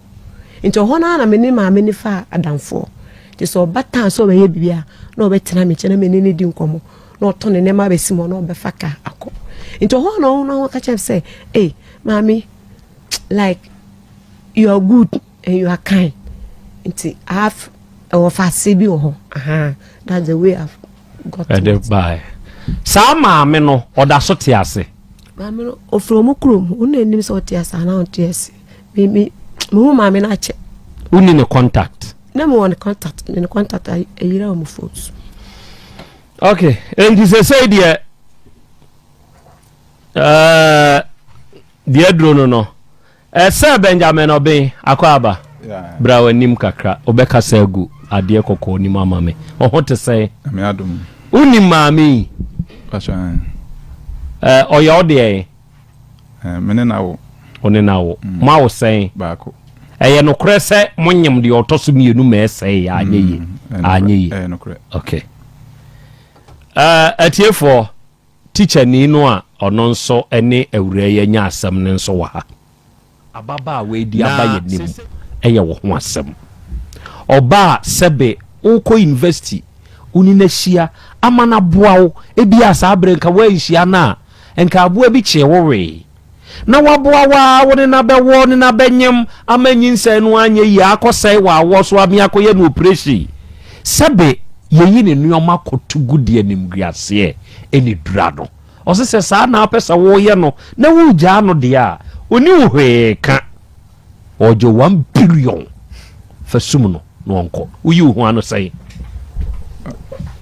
Nti ɔhɔ no ara na me ne maame no faa adamfoɔ. Nti sɛ ɔba tan sɛ ɔbɛyɛ biribi a, na ɔbɛtena me nkyɛn na me ne no di nkɔmmɔ. Na ɔtɔ ne nneɛma abɛsi mu na ɔbɛfa kaa akɔ. Nti ɔhɔ na ɔno ɔka kyerɛ me sɛ, ei maame, like you are good and you are kind. Nti I have ɛwɔ faase bi wɔ hɔ. Aha, that's the way I've ɛde bae. Saa maame no, ɔda so te ase? Maame no, ɔfiri wɔn kurom. Wɔn na anim sɛ ɔte ase anaa ɔnte ase. Me me mehu maame no akyɛ. Wonni ne contact? Na mewɔ ne contact, ne ne contact ayira wɔn phone so. Okay, enti sɛsɛi deɛ ɛɛ deɛ aduro no no. Sir Benjamin Obeng, Akwaaba, bra w'anim kakra, wobɛkasa agu adeɛ kɔkɔɔ no mu ama me. Wo ho te sɛn? Nyame adom. Wonim maame yi? Pastor, ae. Eh, ɔyɛ wo deɛn? Eh, me ne no awo. Wo ne no awo. Mm. Moawo sɛn? Baako. Ɛyɛ nokorɛ sɛ monyem deɛ ɔtɔ so mmienu ma ɛsɛe anyɛ yie? Mm, anyɛ yie. Ɛyɛ nokorɛ. Okay. Eh, atiefoɔ, Tikyani no a ɔno nso ne awuraa yi anya asɛm no nso wɔ ha. Ababaawa yi de aba yɛn anim yɛ wo ho asɛm. Ɔbaa a sɛbe wokɔ university, wo ne no ahyia ama no aboa wo, ebia saa berɛ nka woanhyia no a, nka aboa bi kyee wo wee. Na waboa wo ara, wo ne no abɛwɔ, ne no abɛnyem ama nyinsɛn no anyɛ yie, akɔsɛe w'awoɔ so ame akɔyɛ no oprehyɛn. Sɛbe yɛyi ne nnoɔma kɔto gu de animguaseɛ ne dura no. Ɔse sɛ saa na wopɛ sɛ woyɛ no na woregyaa no deɛ a, ɔnni wo hwee ka. Ɔregye one billion fa sum no na ɔnkɔ. Woyi wo ho ano sɛn?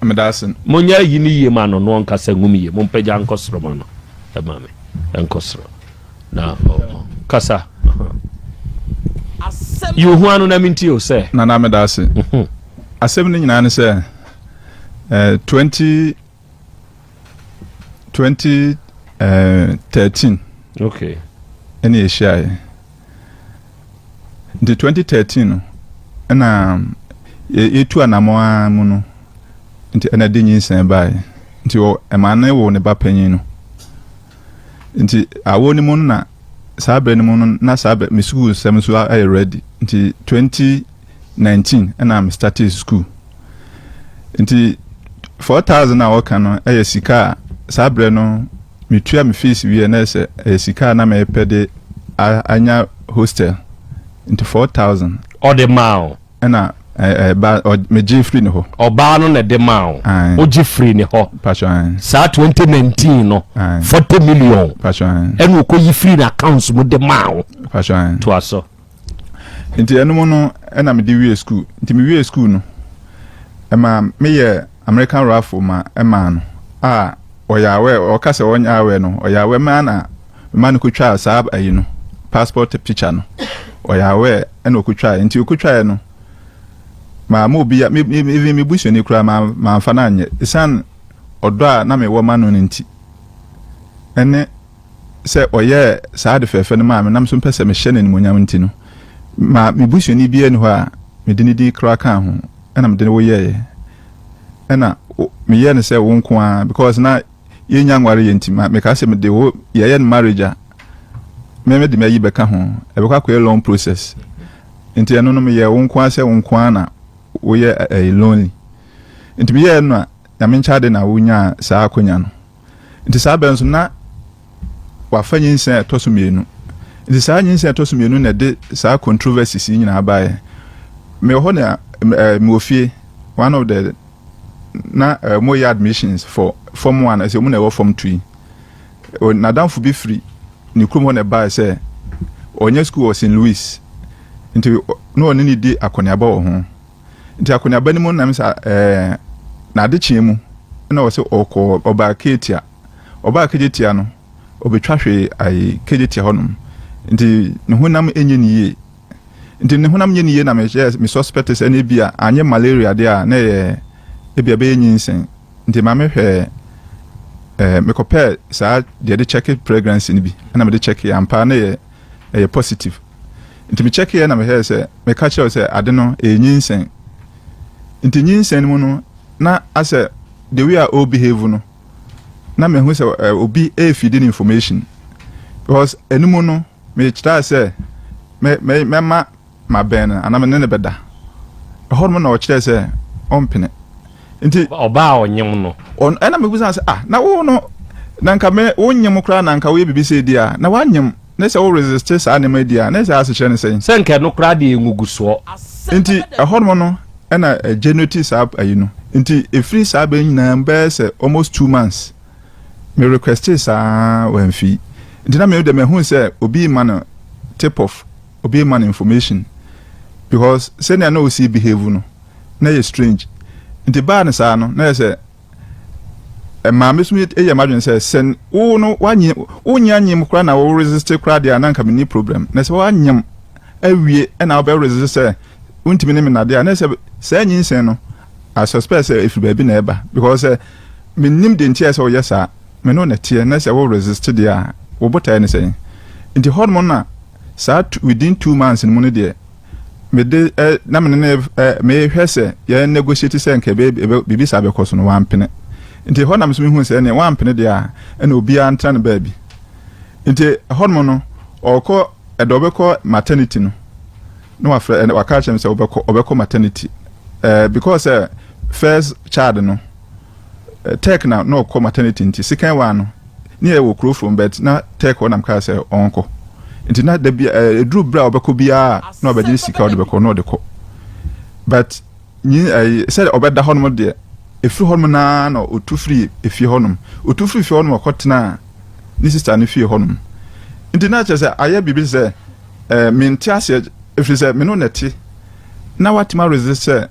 Meda ase. Monyɛ ayi no yie ma no na ɔnkasa ngum yie. Mompagya nkɔ soro ma no. Ɛma me. Ɛnkɔ soro. Na kasa. Yi wo ho ano na mentie o sɛ. Nana meda ase. Mhm. Asɛm no nyinaa ne sɛ eh, 20 2013 okay. ɛne yɛhyiaeɛ nti 2013 no ɛna yɛtu anammɔn ara mu no nti ɛna de nyinsɛn baeɛ nti ɛma ne wo ne ba panyin no nti awo no mu no na saa berɛ no mu no na saa berɛ me sukuu nsɛm nso ayɛ ready nti 20 19 ɛna me startee school nti 4000 a wɔka no ɛyɛ sika a saa berɛ no metua me fees wie na ɛsɛ ɛyɛ sika a na mepɛ de anya hostel nti 4000 ɔde maa wo ɛna ɛba megye firi ne hɔ ɔbaa no na ɛde maa wo wogye firi ne hɔ saa 2019 no 40 million ɛna ɔkɔyi firi n'accounts mu de maa wo toa so Nti ɛno mu no ɛna mede wie school. Nti me wie school no, ɛma meyɛ American raffle ma ɛmaa no a ɔyɛ aware, ɔka sɛ ɔnyɛ aware no, ɔyɛ aware maa na mema no kotwaa saa ayi no, passport picture no, ɔyɛ aware ɛna ɔkotwaeɛ. Nti ɔkotwaeɛ no, maa ma obi, me, me, even me busuani koraa ma mamfa no anyɛ, ɛsiane ɔdɔ a na mewɔ ma no no nti, ɛne sɛ ɔyɛɛ saa ade fɛɛfɛ no maa me na me nso mepɛ sɛ mehyɛ no animuonyam nti no, ma me busuani biara nni hɔ a mede ne din koraa kaa ho, ɛna mede wo yɛeɛ. Ɛna meyɛɛ no sɛ wo nko ara because na yɛnnya nwareeɛ nti, ma mekaa sɛ mede wo yɛyɛ no marriage a, me mede m'ayi bɛka ho, ɛbɛkɔ akɔyɛ long process. Nti ɛno no meyɛɛ wo nko ara sɛ wo nko ara na woyɛ ɛyɛ lonely. Nti meyɛɛ no a, Nyame nkyɛ ade na wonyaa saa akonya no. Nti saa berɛ nso na wafa nyinsɛn a ɛtɔ so mmienu. Nti saa nyinsɛn a ɛtɔ so mmienu na ɛde saa controversies yi nyinaa baeɛ. Mewɔ hɔ na eh, mewɔ fie, one of the na eh, wɔyɛ admissions for form one, ɛsɛ wɔn na ɛwɔ form two yi. N'adamfo bi firi ne kurom hɔ na ɛbaeɛ sɛ ɔnyɛ school wɔ St. Louis. Nti na ɔne ne di akɔneaba wɔ ho. Nti akɔneaba no mu na mesɛ ɛɛ. N'adekyeɛ mu na ɔsɛ ɔkɔ ɔbaa Ketia. Ɔbaa Kejetia no, ɔbɛtwa hwee ayi Kejetia hɔnom. Nti ne honam nyɛ ne yie. Nti ne honam nyɛ ne yie na mehyɛ me suspect sɛ ɛna ebi a anyɛ malaria deɛ a na ɛyɛ ebi a ɛbɛyɛ nyinsɛn. Nti maame hwɛɛ ɛɛ mekɔpɛɛ saa deɛ de check pregnancy no bi ɛna mede check ampa na ɛyɛ ɛyɛ positive. Nti me check yɛ na mehwɛɛ sɛ meka kyerɛw sɛ ade no ɛyɛ nyinsɛn. Nti nyinsɛn no mu no na asɛ the way a ɔ behave no na mehu sɛ obi ɛɛfidi no information because ɛno mu no mekyerɛ sɛ mɛma mabɛn no anaa me ne ne bɛda ɛhɔ nom na ɔkyerɛ sɛ ɔmpene nti ɔbaa a ɔnyem no. Ɛna mebusa sɛ, ah, na wo no na nka me wonyem koraa na nka woyɛ biribi sɛ di a na woanyem ne sɛ wo resist saa nneɛma di a na sɛ asekyerɛ ne sɛn. Sɛ nka ɛno koraa deɛ ngugusoɔ. Nti ɛhɔ nom no ɛna ɛgenerate saa ayi no. Nti ɛfiri saa bɛn nyinaa bɛyɛ sɛ almost 2 months me request saa wamfi. Nti na me de mehu sɛ obi ma no tip off, obi ma no information because sɛnea na osi behave no na yɛ strange. Nti baa no saa no na yɛ sɛ maame so yɛ m'adwene sɛ sɛ wo no wanye wonyɛ anyem koraa na wo resist koraa deɛ a na nka menni problem, na sɛ woanyem awie ɛna wobɛ resist sɛ wontumi ne me nade a na sɛ saa nyinsɛn no I suspect sɛ ɛfiri baabi na ɛba because sɛ mennim de nti a sɛ woyɛ saa me no na teɛ na sɛ wo resist deɛ a wo botaeɛ ne sɛn. Nti hɔnom na saa within 2 months no mu no deɛ mede ɛ na mene ne ɛ mehwɛ sɛ yɛn negotiate sɛ nka ebe ebe biribi saa bɛkɔ so no wampene. Nti hɔ nam so mehu sɛ ɛneɛ wampene deɛ a ɛna obiara ntena ne baabi. Nti hɔnom no ɔkɔ ɛdɛ ɔbɛkɔ maternity no na wafrɛ ɛna waka kyerɛ me sɛ ɔbɛkɔ maternity because first child no tech na ɔkɔ maternity. Nti second one no ne yɛ wɔ kuro from but na tech hɔ nam kaa sɛ ɔnkɔ. Nti na da bi eduru bere a ɔbɛkɔ biara na ɔbɛgye sika ɔde bɛkɔ na ɔde kɔ but nyi sɛ ɔbɛda hɔnom deɛ efiri hɔnom naa na otu firi efie hɔnom, otu firi fie hɔnom ɔkɔtena ne sister ne fie hɔnom. Nti na kyerɛ sɛ ayɛ biribi sɛ mente aseɛ efiri sɛ me no na ɛte na watuma resist sɛ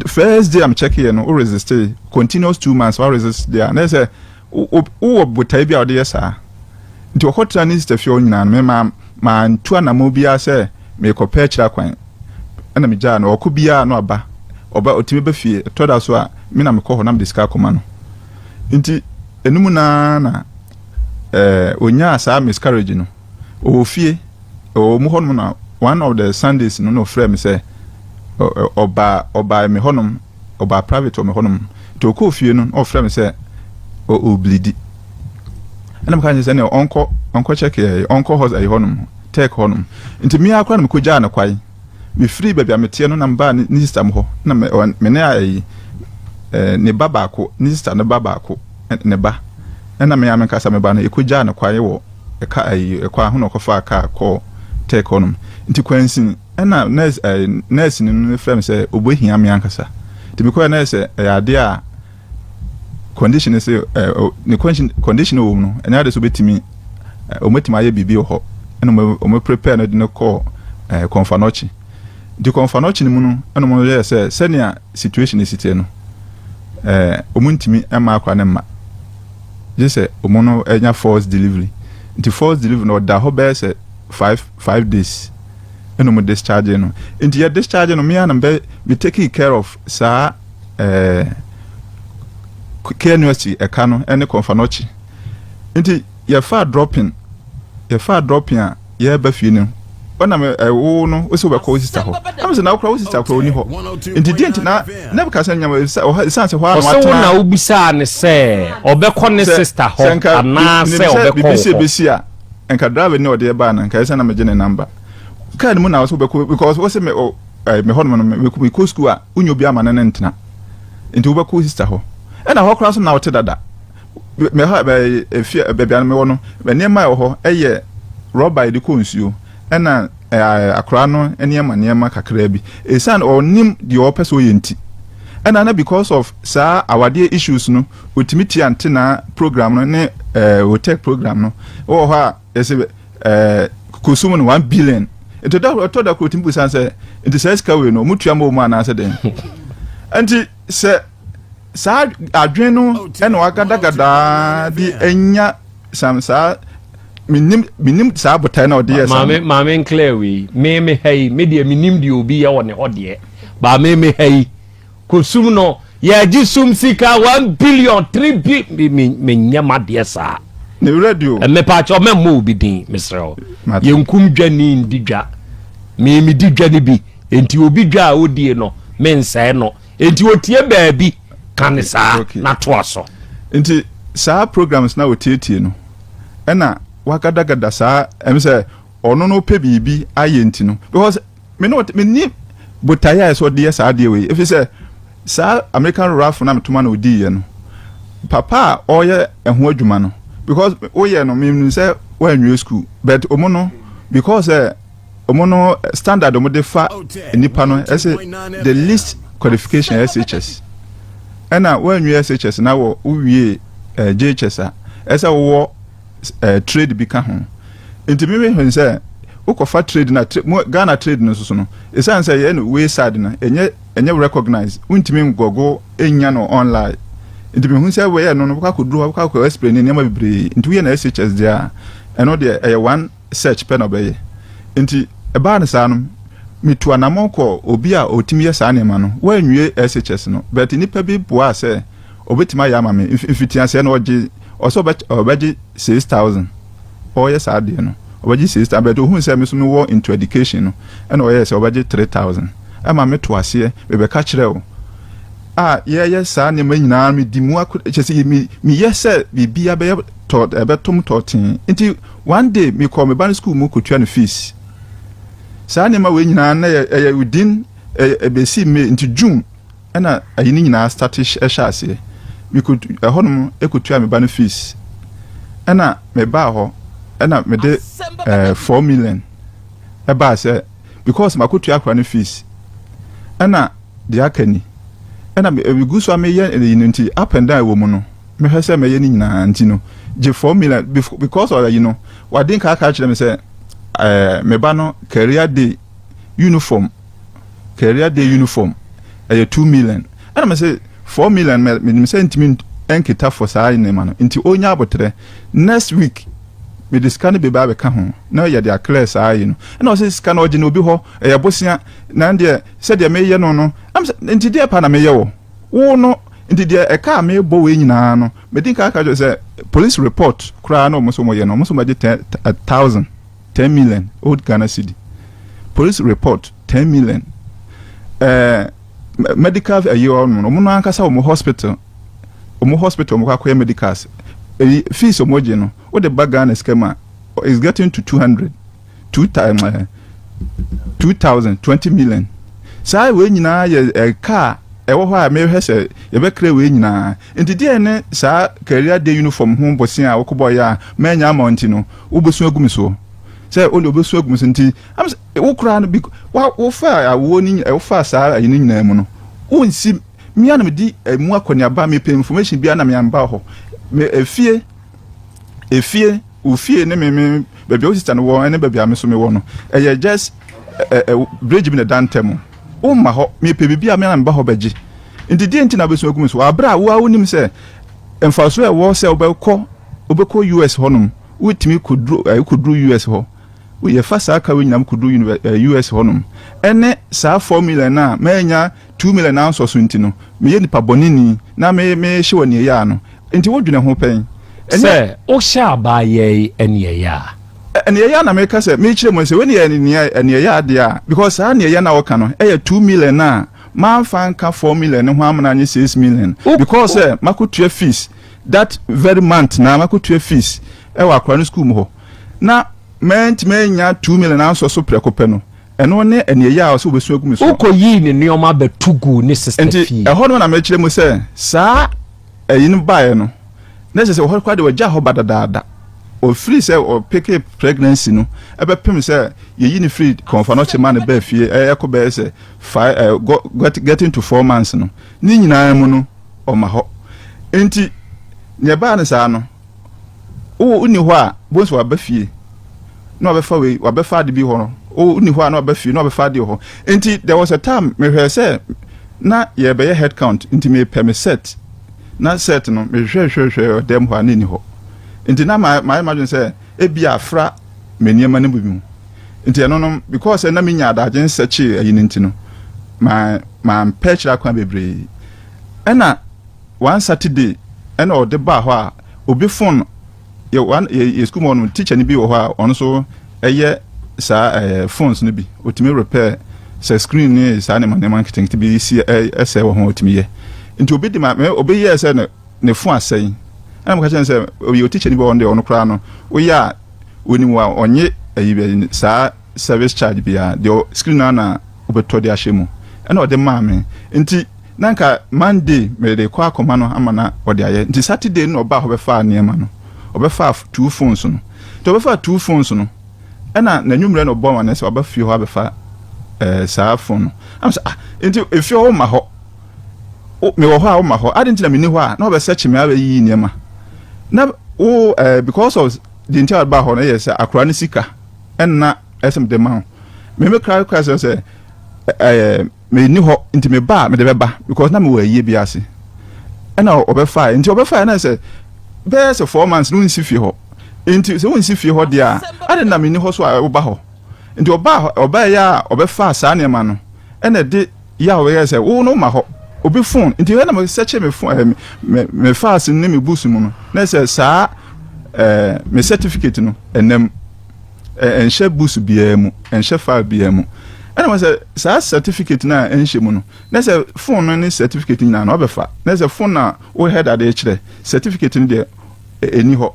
first day am check yɛ no o resist continuous 2 months wa resist deɛ na yɛ sɛ wowɔ botae bi a wɔde yɛ saa. Nti ɔkɔtena ne sister fie hɔ nyinaa no me ma mantu anammɔ biara sɛ mekɔpɛ akyerɛ akwan ɛna megyaa no. Ɔkɔ biara no aba ɔba ɔtumi ba fie ɛtɔ da so a me na mekɔ hɔ na mede sika akɔma no. Nti enum naa na onyaa saa miscarriage no. Ɔwɔ fie ɔwɔ mu hɔnom na one of the Sundays no na ɔfrɛ me sɛ ɔbaa me hɔnom, ɔbaa private wɔ me hɔnom. Nti ɔkɔɔ fie no na ɔfrɛ me sɛ ɔbleedi ɛna meka kyerɛ sɛ ɛnea ɔnkɔ check ɛ ɔnkɔ hɔ ɛyɛ hɔnom tech hɔnom. Nti mmea akora na mekɔ gyaa no kwae mefiri baabi a meteɛ no na mbaa ne sister mu hɔ na me ne ayi ne ba baako, ne sister ne ba baako ne ba ɛna me a menkasa me ba no ɛkɔ gyaa no kwae wɔ ɛka ayi ɛkɔ aho na ɔkɔfaa kaa kɔɔ tech hɔnom. Nti kwansin ɛna nurse no frɛ me sɛ ɔbɛhia me ankasa. Nti mekɔɛ nurse ɛyɛ adeɛ a condition sɛ ne condition wɔ mu no ɛnyɛ ade sɛ ɔbɛtumi ɔmɛtumi ayɛ biribi wɔ hɔ ɛna ɔmɛ prepare no de no kɔɔ Komfo Anokye. Nti Komfo Anokye no mu no ɛna ɔmo yɛ sɛ sɛnea situation esi teɛ no ɔmo ntumi ɛma akora ne mma gye sɛ ɔmo no ɛnya force delivery. Nti force delivery no ɔda hɔ bɛyɛ sɛ 5 days ɛna ɔmo discharge no. Nti yɛ discharge no mmea na bɛ me take care of saa KNUST ɛka no ɛne Komfo Anokye. Nti yɛfa dropping a yɛreba fie no ɔnam ɛwo no wosi wobɛkɔ wo sister hɔ ɛmu sɛ na wokora wo sister kora oni hɔ. Nti deɛ nti na bɛka sɛ nyama ɛsiane sɛ hɔ a na ɔsɛ wo na wobisaa ne sɛ ɔbɛkɔ ne sister hɔ anaasɛ ɔbɛkɔ biribi sɛ bɛsi a nka driver ne ɔde ɛbaa no nka ɛsɛ na megye ne number kaa ne mu na wɔsɛ wobɛkɔ because wɔsɛ me me hɔ nom no mekɔ school a wonya obi ama ne ne ntena nti wobɛkɔ wo sister hɔ ɛna hɔ koraa so na wote dada me ha efie baabi a mewɔ no nneɛma a ɛwɔ hɔ ɛyɛ rɔba yɛde kɔ nsuo ɛna akwaraa no nneɛma kakraa bi esan ɔnim deɛ ɔpɛ sɛ ɔyɛ. Nti ɛna na because of saa awadeɛ issues no otumi ti antena program no ne otec program no wɔwɔ hɔ a yɛsɛ kosum no 1 billion. Nti da ɔtɔ da koro otumi busan sɛ nti saa sika wei no ɔmo tua ma ɔmo anaasɛ den. Nti sɛ Saa adwene no ɛna wagadagadaa de anya sam saa menim menim saa botae na ɔde yɛ saa. Maame maame nclear wei me me ha yi me deɛ menim deɛ obi yɛ wɔ ne hɔ deɛ ba me me ha yi kosum no yɛgye sum sika 1 billion 3 bi me me menyɛ ma deɛ saa. Ne radio. Mepaakyɛw, mɛmmɔ obi din, mesrɛ wo. Yɛnkum dwa ni ndi dwa. Me medi dwa no bi, enti obi dwa a odie no mensɛe no, enti otie baabi ka ne saa na toa so. Nti saa programs na otietie no ɛna wagadagada saa ɛm sɛ ɔno no pɛ biribi ayɛ nti no, because me no me ni botaeɛ a ɛsɛ ɔde yɛ saa adeɛ wei, efi sɛ saa American rafo na metoma na odi yɛ no, papa a ɔyɛ ɛho adwuma no, because woyɛ no menim sɛ woanwie school, but ɔmo no, because ɛ ɔmo no standard ɔmo de fa nipa no, ɛsɛ the least qualification SHS, ɛna woanwie SHS na wɔ wowie JHS a, ɛsɛ wowɔ trade bi ka ho. Nti mímí hwɛ sɛ wokɔfa trade na mo Ghana trade no soso no, ɛsiane sɛ yɛn no wayside no ɛnyɛ recognize, wontumi ngɔgo enya no online. Nti mehu sɛ wɔyɛ no wokɔ akɔduru hɔ, wokɔ akɔ explain nneɛma bebree. Nti woyɛ no SHS deɛ a, ɛno deɛ ɛyɛ one search pɛ na ɔbɛyɛ. Nti ɛbaa no saa no, metu anammɔn kɔ obi a ɔtumi yɛ saa nneɛma no, wɔanwie SHS no, but nipa bi boa sɛ ɔbɛtumi ayɛ ama me. Mfitiaseɛ no ɔgye, ɔsɛ ɔbɛgye 6,000. Ɔyɛ saa adeɛ no, ɔbɛgye 6,000, but ohun sɛ me so mewɔ into education no, ɛna ɔyɛ sɛ ɔbɛgye 3,000. Ɛma me to aseɛ mebɛka kyerɛ o a yɛyɛ saa nneɛma nyinaa, me di mu akɔ kyɛ sɛ mi meyɛ sɛ biribi abɛyɛ tɔ ɛbɛtom tɔɔten. Nti one day mekɔ me ba no school mu kɔtua no fees. Saa nneɛma wei nyinaa na yɛ ɛyɛ within ɛyɛ ɛbɛsi May, nti June ɛna ayi ne nyinaa start ɛhyɛ aseɛ. Mekɔ ɛhɔnom ɛkɔtua me ba no fees, ɛna mebaa hɔ, ɛna mede 4 million ɛbaa sɛ because makɔtua akora no fees, ɛna deɛ aka ni, ɛna megu so a meyɛ ɛyi no. Nti up and down wɔ mu no, mehwɛ sɛ mɛyɛ ne nyinaa. Nti no gye 4 million because ɔyɛ yi no, wade nka aka kyerɛ me sɛ me ba no career day uniform, career day uniform ɛyɛ 2 million. Ɛna mɛ sɛ 4 million mɛ menim sɛ ntumi nkita for saa nneɛma no, nti onya abotire, next week mede sika no bebe abɛka ho na yɛde aclear saa yi no. Ɛna ɔsɛ sika no ɔgye na obi hɔ, ɛyɛ bosea na deɛ sɛdeɛ meyɛ no, ɛm sɛ nti deɛ pa na meyɛ wɔ wo no. Nti deɛ ɛka a mebɔ wei nyinaa no, mede nka aka kyerɛ sɛ police report koraa na ɔmo so mo yɛ no, ɔmo so mo agye ten a thousand 10 million old Ghana cedi, police report 10 million, medical ɛyi hɔ no, ɔmo no ankasa ɔmo hospital, ɔmo hospital ɔmo kɔ akɔyɛ medicals ɛyi fees ɔmo gye no, wode ba Ghana sika mu a, is getting to two hundred two time 2,020 million. Saa wei nyinaa yɛ ɛka a ɛwɔ hɔ a mehwɛ sɛ yɛbɛkra wei nyinaa. Nti deɛ ne saa career day uniform ho bɔsen a wokɔbɔ yɛ a mɛnya ama wo, nti no wobɛsu agu me soɔ sɛ wode wobɛsu agu me so. Nti am sɛ wo koraa no bi wofa awoɔ no wofa saa ayi no nyinaa mu no, wonsi mmea na medi mu akɔneaba. Mepɛ information biara na meamba hɔ me efie efie ofie ne me baabi a wo sister no wɔ ne baabi a me so mewɔ no, ɛyɛ just ɛ ɛ bridge bi na ɛda ntɛm. Womma hɔ, mepɛ biribi a me na meba hɔ bɛgye. Nti deɛ nti na wobɛsu agu me so wɔ abere a wo a wonim sɛ mfaso a ɛwɔ sɛ wobɛkɔ US hɔnom, wotumi kɔduru wokɔduru US hɔ, yɛfa saa ka wei nyinaa kɔduru US hɔnom, ɛne saa 4 million a manya 2 million ansɔ so. Nti no meyɛ nipa bɔneni na me mehyɛ wɔ neɛyɛ a no, nti wodwene ho pɛn. Sɛ wohyɛ abaayɛ yi ɛneɛyɛ a ɛneɛyɛ a na meka sɛ mekyerɛ mu sɛ wei ne yɛ ɛneɛyɛ adeɛ a, because saa neɛyɛ na wɔka no ɛyɛ 2 million a mamfa nka 4 million ne ho amena nye 6 million, because sɛ makotua fees that very month na makotua fees ɛwɔ akora no school mu hɔ na mɛntumi anya 2 million ansɔ so prɛko pɛ no, ɛno ne ɛneɛyɛ a ɔsɛ wobɛsu agu me so. Wokɔyii ne nneɔma bɛto gu ne sister nti fie. Ɛhɔ no na mekyerɛ mu sɛ saa ɛyi no baeɛ no na kyerɛ sɛ ɔhɔ koraa de wɔgya hɔ ba dadaada. Ɔfiri sɛ ɔpick pregnancy no ɛbɛpem sɛ yɛyi ne firi Komfo Anokye ma ne baa fie, ɛyɛ kɔ bɛyɛ sɛ five getting to 4 months no, ne nyinaa mu no ɔma hɔ. Nti nea ɛbaa no saa no, wo wonni hɔ a bonso waba fie na wabɛfa wei, wabɛfa ade bi hɔ no, wo wonni hɔ a na waba fie na wabɛfa ade wɔ hɔ. Nti there was a time mehwɛ sɛ na yɛbɛyɛ head count, nti mepɛ me set. Na cert no mehwehwɛ hwehwɛ ɔdan mu hɔ a na ɛni hɔ. Nti na mayɛ m'adwene sɛ ebi afra me nneɛma no bi mu. Nti ɛno no because sɛ na menya adagye nsɛkyee ayi no nti no ma mampɛ akyiri akwan bebree. Ɛna one Saturday ɛna ɔde baa hɔ a obi phone yɛ one yɛ yɛ school mu hɔ no teacher no bi wɔ hɔ a ɔno nso ɛyɛ saa ɛɛ phones no bi otumi repair sɛ screen ne saa nneɛma nneɛma nketenkete bi si ɛsɛ wɔ ho otumi yɛ nti obi de ma mɛ obi yɛ sɛ ne ne phone asɛe ɛna mo ka kyerɛ no sɛ oyɛ teacher no bi wɔ hɔ no deɛ ɔno koraa no oyɛ a onim wa ɔnye ɛyi bɛ saa service charge biara deɛ screen no na wobɛtɔ de ahyɛ mu ɛna ɔde maa me nti na nka Monday mede kɔ akɔma no ama na ɔde ayɛ nti Saturday no ɔbaa hɔ bɛfaa nneɛma no ɔbɛfaa two phones no nti ɔbɛfaa two phones no ɛna n'anwummerɛ na ɔbɔ ma no sɛ ɔba fie hɔ abɛfa saa phone no am sɛ ah nti efie hɔ ma hɔ mewɔ hɔ a woma hɔ adi nti na menni hɔ a na ɔbɛsɛ kye me abɛyiyi nneɛma na wo because of deɛ nti a ɔba hɔ no yɛ sɛ akora no sika ɛnna ɛsɛ mede ma wo meme kra kra sɛ sɛ menni hɔ nti meba a mede bɛba because na mewɔ ayie bi ase ɛna ɔbɛfae nti ɔbɛfae na sɛ bɛyɛ sɛ 4 months no wonsi fie hɔ nti sɛ wonsi fie hɔ deɛ a ade na menni hɔ so a woba hɔ nti ɔbaa ɔbaa yɛ a ɔbɛfaa saa nneɛma no ɛna de yɛ a ɔbɛyɛ sɛ wo no ma hɔ obi phone nti ɛna mo sɛkyɛ me phone me files ne me books mu no na sɛ saa me certificate no ɛnam ɛnhyɛ books biara mu, ɛnhyɛ file biara mu. Ɛna mo sɛ saa certificate no a ɛnhyɛ mu no na sɛ phone no ne certificate nyinaa na ɔbɛfa na sɛ phone na wo head ade kyerɛ certificate no deɛ ɛni hɔ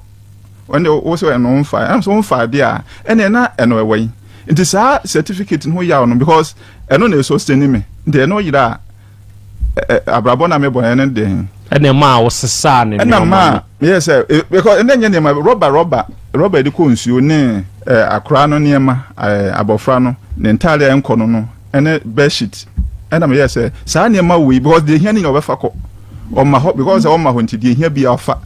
wɔn deɛ wo sɛ ɛno nfa ɛna sɛ wɔnfa adeɛ a ɛna ɛna ɛno ɛwɔ yi nti saa certificate no ho yaw no because ɛno na ɛsustain me nti ɛno yera a abrabɔ na mebɔ ɛno de. Ɛna maa wo sesaa ne ɛna nneɛma maa no. Meyɛ sɛ because ɛnɛ nyɛ nneɛma rɔba yɛde kɔ nsuo ne akora no nneɛma, abɔfra no ne ntaade a ɛnkɔ no ɛne bedsheet. Ɛna meyɛ sɛ saa nneɛma wei because deɛ ehia ne nyɛ ɔbɛfa kɔ ɔma hɔ because sɛ ɔma hɔ nti deɛ ehia bi ɔfa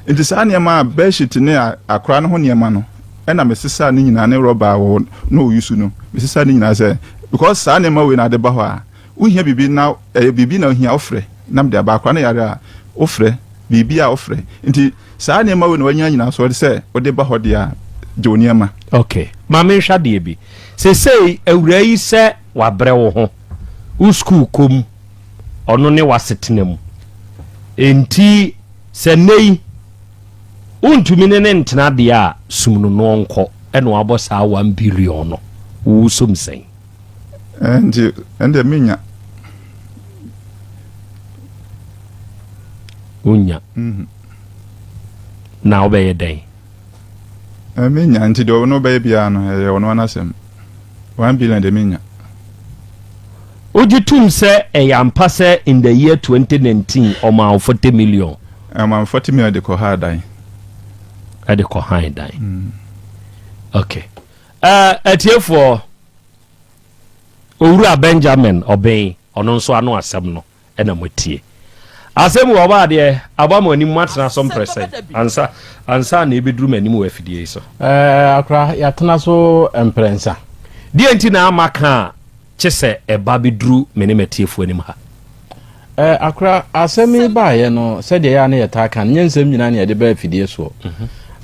nti saa nneɛma a bedsheet ne akora no ho nneɛma no ɛna mesesa ne nyinaa ne rɔba a wɔ na oyi so no mesesa ne nyinaa sɛ because saa nneɛma wei na ade ba hɔ a wohia biribi na ɛyɛ biribi na ohia wofrɛ na mede aba akora no yare a wofrɛ biribi a wofrɛ nti saa nneɛma wei na wanya nyinaa so ɔde sɛ wode ba hɔ deɛ a gye wo nneɛma. Ok, maame, nhwɛ adeɛ bi sesei awura yi sɛ wabrɛ wo ho wo sukuu kom ɔno ne wasetena mu enti sɛ nnɛ yi wontumi ne ne ntena deɛ a sum no no nkɔ ɛna wabɔ saa 1 billion no wo som sɛn? Nti ɛndeɛ menya. Wonya na wobɛyɛ dɛn? Menya nti deɛ ɔno bɛyɛ biara no ɛyɛ ɔno anasɛm. 1 billion deɛ menya. Wogye tom sɛ ɛyɛ ampa sɛ in the year 2019 ɔma wo 40 million? Ɛma 40 million de kɔ ha dan. Ɛde kɔ han dan. Ok, atiefoɔ, Owura Benjamin Ɔbɛn ɔno nso ano asɛm no ɛna moatie asɛm wɔ ɔba adeɛ aba mo anim moatena so mprɛsɛ ansa ansa na ɛbɛduru m'anim wɔ afidie yi so. Akora, yɛatena so mprɛnsa. Deɛ nti na ama ka a kye sɛ ɛba bɛduru me ne matiefoɔ anim ha? Akora, asɛm yi baeɛ no sɛdeɛ yɛ a ne yɛtaa ka no nyɛ nsɛm nyinaa ne yɛde ba afidie soɔ.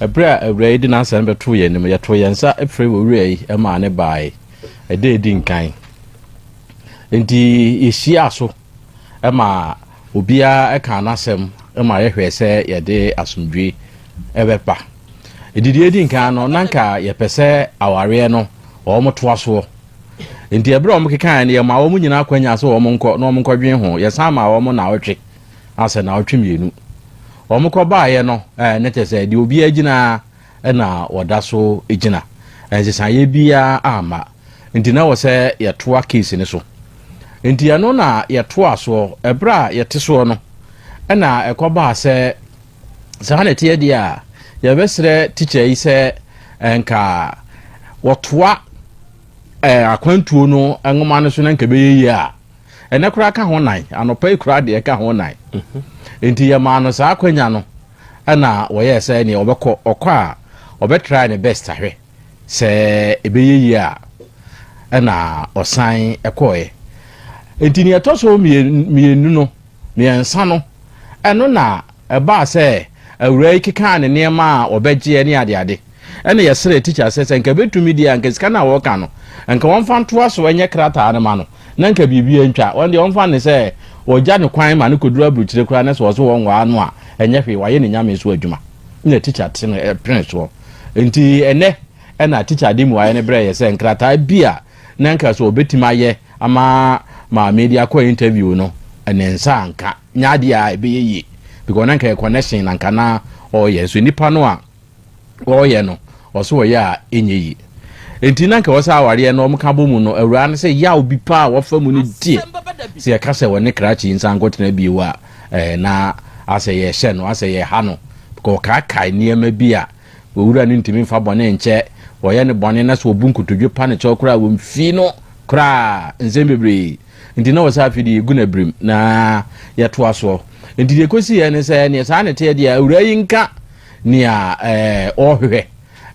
Ɛberɛ a awura yi de n'asɛm bɛtoo yɛn anim, yɛtoo yɛn nsa frɛ wɔ wura yi maa ne baeɛ ɛda ɛdi nkan nti yɛhyiaa so ma obiara ka n'asɛm ma yɛhwɛ sɛ yɛde asomdwe ɛbɛba. Ɛdidi edi nkan no na nka yɛpɛ sɛ awareɛ no wɔn toa soɔ nti ɛberɛ a wɔn kekaeɛ no yɛma wɔn nyinaa akwanya sɛ wɔn nkɔ na wɔn nkɔdwen ho. Yɛsan ma wɔn naawɔtwe asɛ naawɔtwe 2 wɔn kɔ baeɛ no ne kyɛ sɛ deɛ obiara gyina ɛna wɔda so gyina nsesaeɛ biara ama nti na wɔ sɛ yɛtoa case no so nti ɛno na yɛtoa soɔ. Ɛberɛ a yɛte soɔ no ɛna ɛkɔbaa sɛ saa na ɛteɛ deɛ a yɛbɛsrɛ tikya yi sɛ nka wɔtoa akwantuo no nwoma no so na nka bɛyɛ yie a ɛnɛ koraa ka ho nan anɔpa yi koraa deɛ ka ho nan nti yɛmaa no saa akwanya no ɛna wɔyɛɛ sɛ neɛ ɔbɛkɔ ɔkɔ a ɔbɛtry ne best ahwɛ sɛ ɛbɛyɛ yie a ɛna ɔsan ɛkɔɛ. Nti neɛ ɛtɔ so mmienu no mmiɛnsa no. Ɛno na ɛbaa sɛ awuraa yi kekaa ne nneɛma a ɔbɛgyeɛ ne adeade. Ɛna yɛsrɛɛ tikya sɛ, sɛ nka ɛbɛtumi deɛ a, nka sika no a wɔreka no, nka wɔmfa ntoa so nyɛ krataa no ma no, na nka biribiara ntwa. Wɔn deɛ wɔmfa no sɛ wɔgya no kwan ma no kɔduru aburokyire koraa na sɛ wɔse wɔnwaa no a, ɛnyɛ hwee, wayɛ ne Nyame so adwuma. Ɛna tikya te no pene soɔ. Nti ɛnnɛ ɛna tikya de mmuaeɛ no brɛɛ yɛ sɛ nkrataa bi a na nka sɛ ɔbɛtumi ayɛ ama maame de akɔ interview no, ne nsa anka. Nyɛ adeɛ a ɛbɛyɛ yie because na nka yɛ connection na nka na ɔreyɛ nso nipa no a ɔreyɛ no ɔso ɔyɛ a ɛnyɛ yie. Nti na nka ɛwɔ sɛ awareɛ no wɔka bɔ mu no awuraa no sɛ yaw bi paa a wafa mu no deɛ sɛ yɛka sɛ wɔne krakye nsa nkɔtena bio a ɛɛ na asɛ yɛhyɛ no asɛ yɛha no because ɔkaakae nneɛma bi a Owura no ntumi mfa bɔne nkyɛ. Wɔyɛ no bɔne na sɛ ɔbu nkotodwe pa no kyɛw koraa a, wɔmfi no koraa. Nsɛm bebree nti na wɔsɛ afei deɛ yɛgu no abirim na yɛtoa soɔ. Nti deɛ ɛkɔsiiɛ ne sɛ, neɛ saa ne teɛ deɛ, awuraa yi nka nea ɔrehwehwɛ.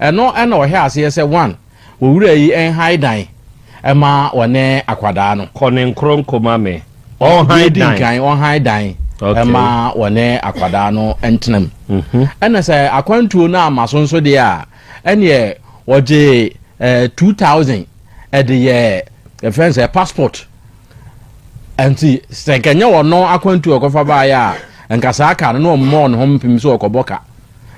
Ɛno na ɔhɛ aseɛ sɛ one, Owura yi nhae dan ma ɔne akwadaa no. Kɔ ne nkoronko ma me. Ɔnhae dan. Deɛ edi nkan, ɔnhae dan ma ɔne akwadaa no ntena mu. Ɛna sɛ akwantuo no amma so nso deɛ a, ɛneɛ ɔgye 2000 ɛde yɛ yɛfrɛ no sɛ passport. Nti sɛ nka nyɛ ɔno akwantuo a ɔkɔfa baeɛ a, nka saa ka no na ɔmmɔɔ ne ho mpem sɛ ɔkɔbɔ ka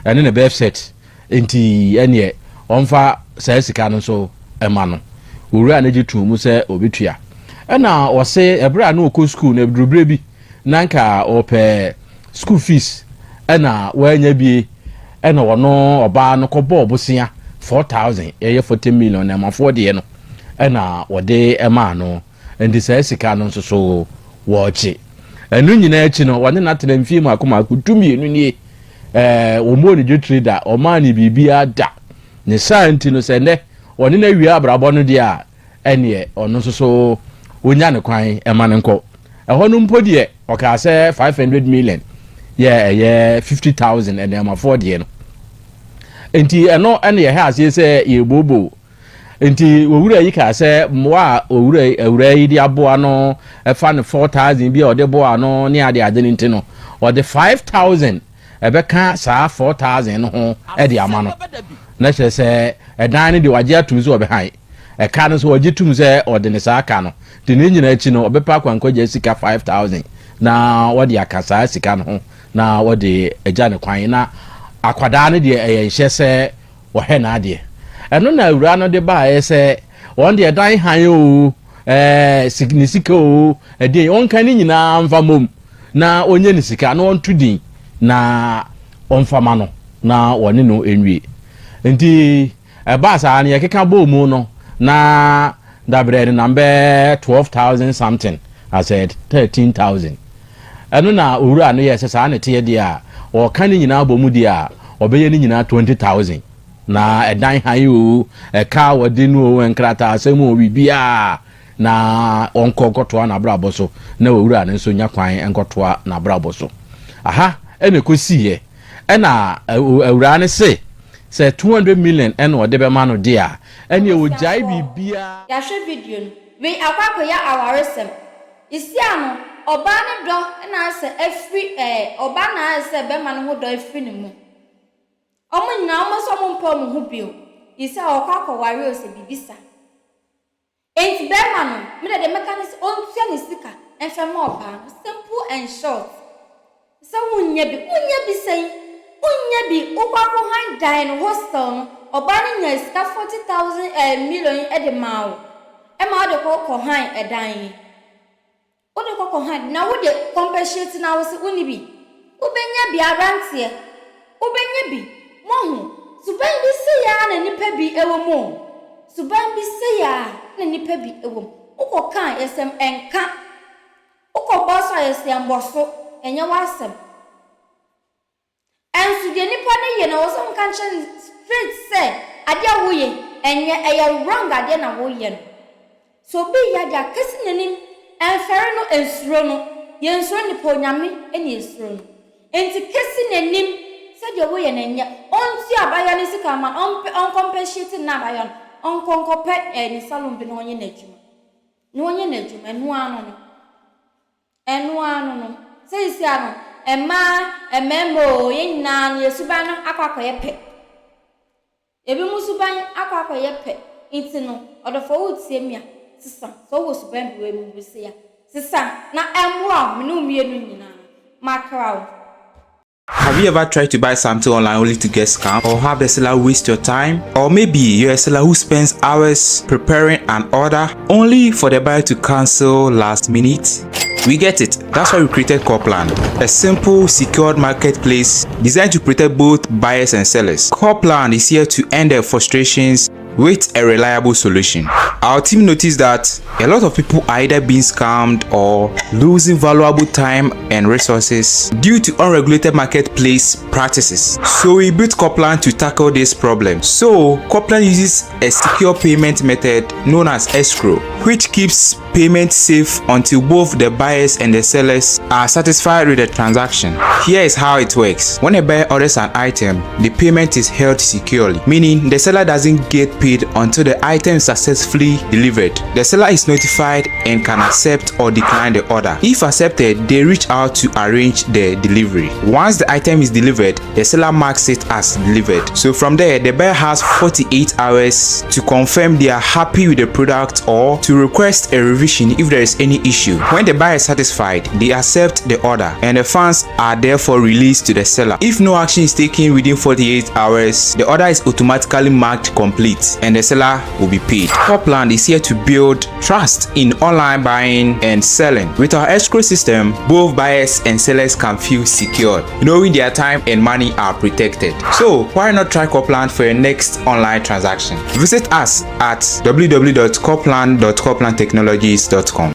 ɛne ne birth cert. Enti ɛnneɛ ɔmfa saa sika no nso mma no. Owura no gye too mu sɛ ɔbɛtua. Ɛna ɔse ɛberɛ a na ɔkɔ sukuu no, ɛduru berɛ bi na nka ɔpɛ sukuu fees ɛna wannya bie, ɛna ɔno ɔbaa no kɔbɔɔ bosea 4000, ɛyɛ 40 million na ɛmafoɔ deɛ no ɛna ɔde maa no. Enti saa sika no nso so wɔregye. Ɛno nyinaa akyi no, wɔne no atena mfie mmaako mmaako 12 nie. Ɛɛ, wɔmmɔɔ ne dwetire da, wɔmmaa no biribiara da. Ne saa nti no, sɛ nnɛ wɔne no awie abrabɔ no deɛ a, ɛnneɛ ɔno nso so wɔnya ne kwan ma no nkɔ. Ɛhɔ no mpo deɛ, ɔkaa sɛ 500 million yɛ ɛyɛ 50,000 ɛnɛɛmafoɔ deɛ no. Nti ɛno ɛna yɛhɛ aseɛ sɛ yɛrebooboo. Nti owura yi kaa sɛ mmoa a owura yi awuraa yi de aboa no ɛfa no 4000 bi a ɔde boa no ne ade ade no nti no ɔde 5000 ɛbɛka saa 4000 no ho ɛde ama no. Na kyerɛ sɛ ɛdan no deɛ wagye atum sɛ ɔbɛhan ɛka no so ɔgye tum sɛ ɔde ne saa ka no. Nti ne nyinaa akyi no ɔbɛpɛ akwankɔgya sika 5000 na wɔde aka saa sika no ho na wɔde agya ne kwan na akwadaa no deɛ ɛyɛ nhyɛ sɛ Wɔhwɛ n'adeɛ. Ɛno na awuraa no de baeɛ sɛ wɔn deɛ dan hann oo, ɛɛ ne sika oo, ɛdeɛ ɔnka ne nyinaa mfa mmom na ɔnyɛ ne sika na ɔnto din na ɔmfa ma no na wɔne no nwie. Nti ɛbaa saa no yɛkeka bɔɔ mu no na dabrɛ no nam bɛɛ 12,000 something asɛ 13,000. Ɛno na owura no yɛɛ sɛ saa na ɛteɛ deɛ a, ɔka ne nyinaa bɔ mu deɛ a, ɔbɛyɛ ne nyinaa 20,000. Na ɛdan han oo, ɛka a wɔde no oo, nkrataasɛm oo, biribiara na ɔnkɔ nkɔtoa n'abrabɔ so, na owura no nso nya kwan nkɔtoa n'abrabɔ so. Aha ɛna ɛkɔsiiɛ. Ɛna awuraa no se, sɛ 200 million ɛna ɔde bɛma no deɛ a, ɛneɛ ɔgyae Abusuafoɔ, biribiara. yɛahwɛ video no. Wei akɔ akɔyɛ awaresɛm. Isia no, ɔbaa no dɔ na ayɛ sɛ afiri ɛɛ ɔbaa na ayɛ sɛ bɛrima no ho dɔ afiri ne mu. Wɔn nyinaa wɔn sɛ wɔn mpɛ wɔn ho bio. Isia ɔkɔ akɔware o sɛ biribi sa. Enti bɛrima no, me deɛ deɛ mɛka ne sɛ ɔntua ne sika mfa mma ɔbaa no. Simple and short. Sɛ wonnya bi, wonnya bi sɛn? Wonnya bi, wokɔ akɔ han dan no, hostel no, ɔbaa no nyaa sika 40,000 ɛɛ million yi de maa wo, ɛma wode kɔ kɔ han ɛdan yi. Wode kɔ kɔ han, na wode compensate na wo se wonni bi. Wobɛnya bi, aberanteɛ, wobɛnya bi. Moahu, suban bi sei ara na nnipa bi wɔ mu o. Suban bi sei ara na nnipa bi wɔ mu. Wokɔ ka a, yɛsɛm ɛnka. Wokɔ bɔ so a yɛse ɛmbɔ so, ɛnyɛ w'asɛm. Ɛnso deɛ nipa no yɛ no ɛwɔ sɛ woka nkyerɛ no straight sɛ adeɛ a woyɛ ɛnyɛ, ɛyɛ wrong adeɛ na woyɛ no. Sɛ obi yɛ adeɛ a kasi n'anim, ɛnfɛre no, ɛnsuro no. Yɛnsuro nipa, Onyame na yɛsuro no. Nti kasi n'anim sɛ deɛ woyɛ no ɛnyɛ. Ɔntua abayewa no sika mma no, ɔmpɛ ɔnkɔmpɛhyieti no na abayewa no ɔnkɔ nkɔpɛ ne salon bi na ɔnyɛ n'adwuma. Na ɔnyɛ n'adwuma, ɛno ara no no. Ɛno ara no no. Seesei ara no, Mmaa, mmarima oo, yɛn nyinaa no yɛn suban no akɔ akɔyɛ pɛ. Ebinom suban akɔ akɔyɛ pɛ nti no, ɔdɔfoɔ woretie me a, sesa. Sɛ wowɔ suban bi wɔ mu sei a, sesa na ɛmmoa wo, me ne wo mmienu nyinaa. Makra wo. Have you ever tried to buy something online only to get scammed or have the seller waste your time? Or maybe you're a seller who spends hours preparing an order only for the buyer to cancel last minute? We get it. That's why we created Corplan, a simple, secured marketplace designed to protect both buyers and sellers. Corplan is here to end their frustrations with a reliable solution. Our team noticed that a lot of people are either being scammed or losing valuable time and resources due to unregulated marketplace practices. So we built Corplan to tackle this problem. So Corplan uses a secure payment method known as escrow, which keeps payment safe until both the buyers and the sellers are satisfied with the transaction. Here is how it works. When a buyer orders an item, the payment is held securely, meaning the seller doesn't get paid until the item is successfully delivered. The seller is notified and can accept or decline the order. If accepted, they reach out to arrange the delivery. Once the item is delivered, the seller marks it as delivered. So from there, the buyer has 48 hours to confirm they are happy with the product or to request a revision if there is any issue. When the buyer is satisfied, they accept the order and the funds are therefore released to the seller. If no action is taken within 48 hours, the order is automatically marked complete and the seller will be paid. Copland is here to build trust in online buying and selling. With our escrow system, both buyers and sellers can feel secure, knowing their time and money are protected. So why not try Copland for your next online transaction? Visit us at www.copland.coplandtechnologies.com.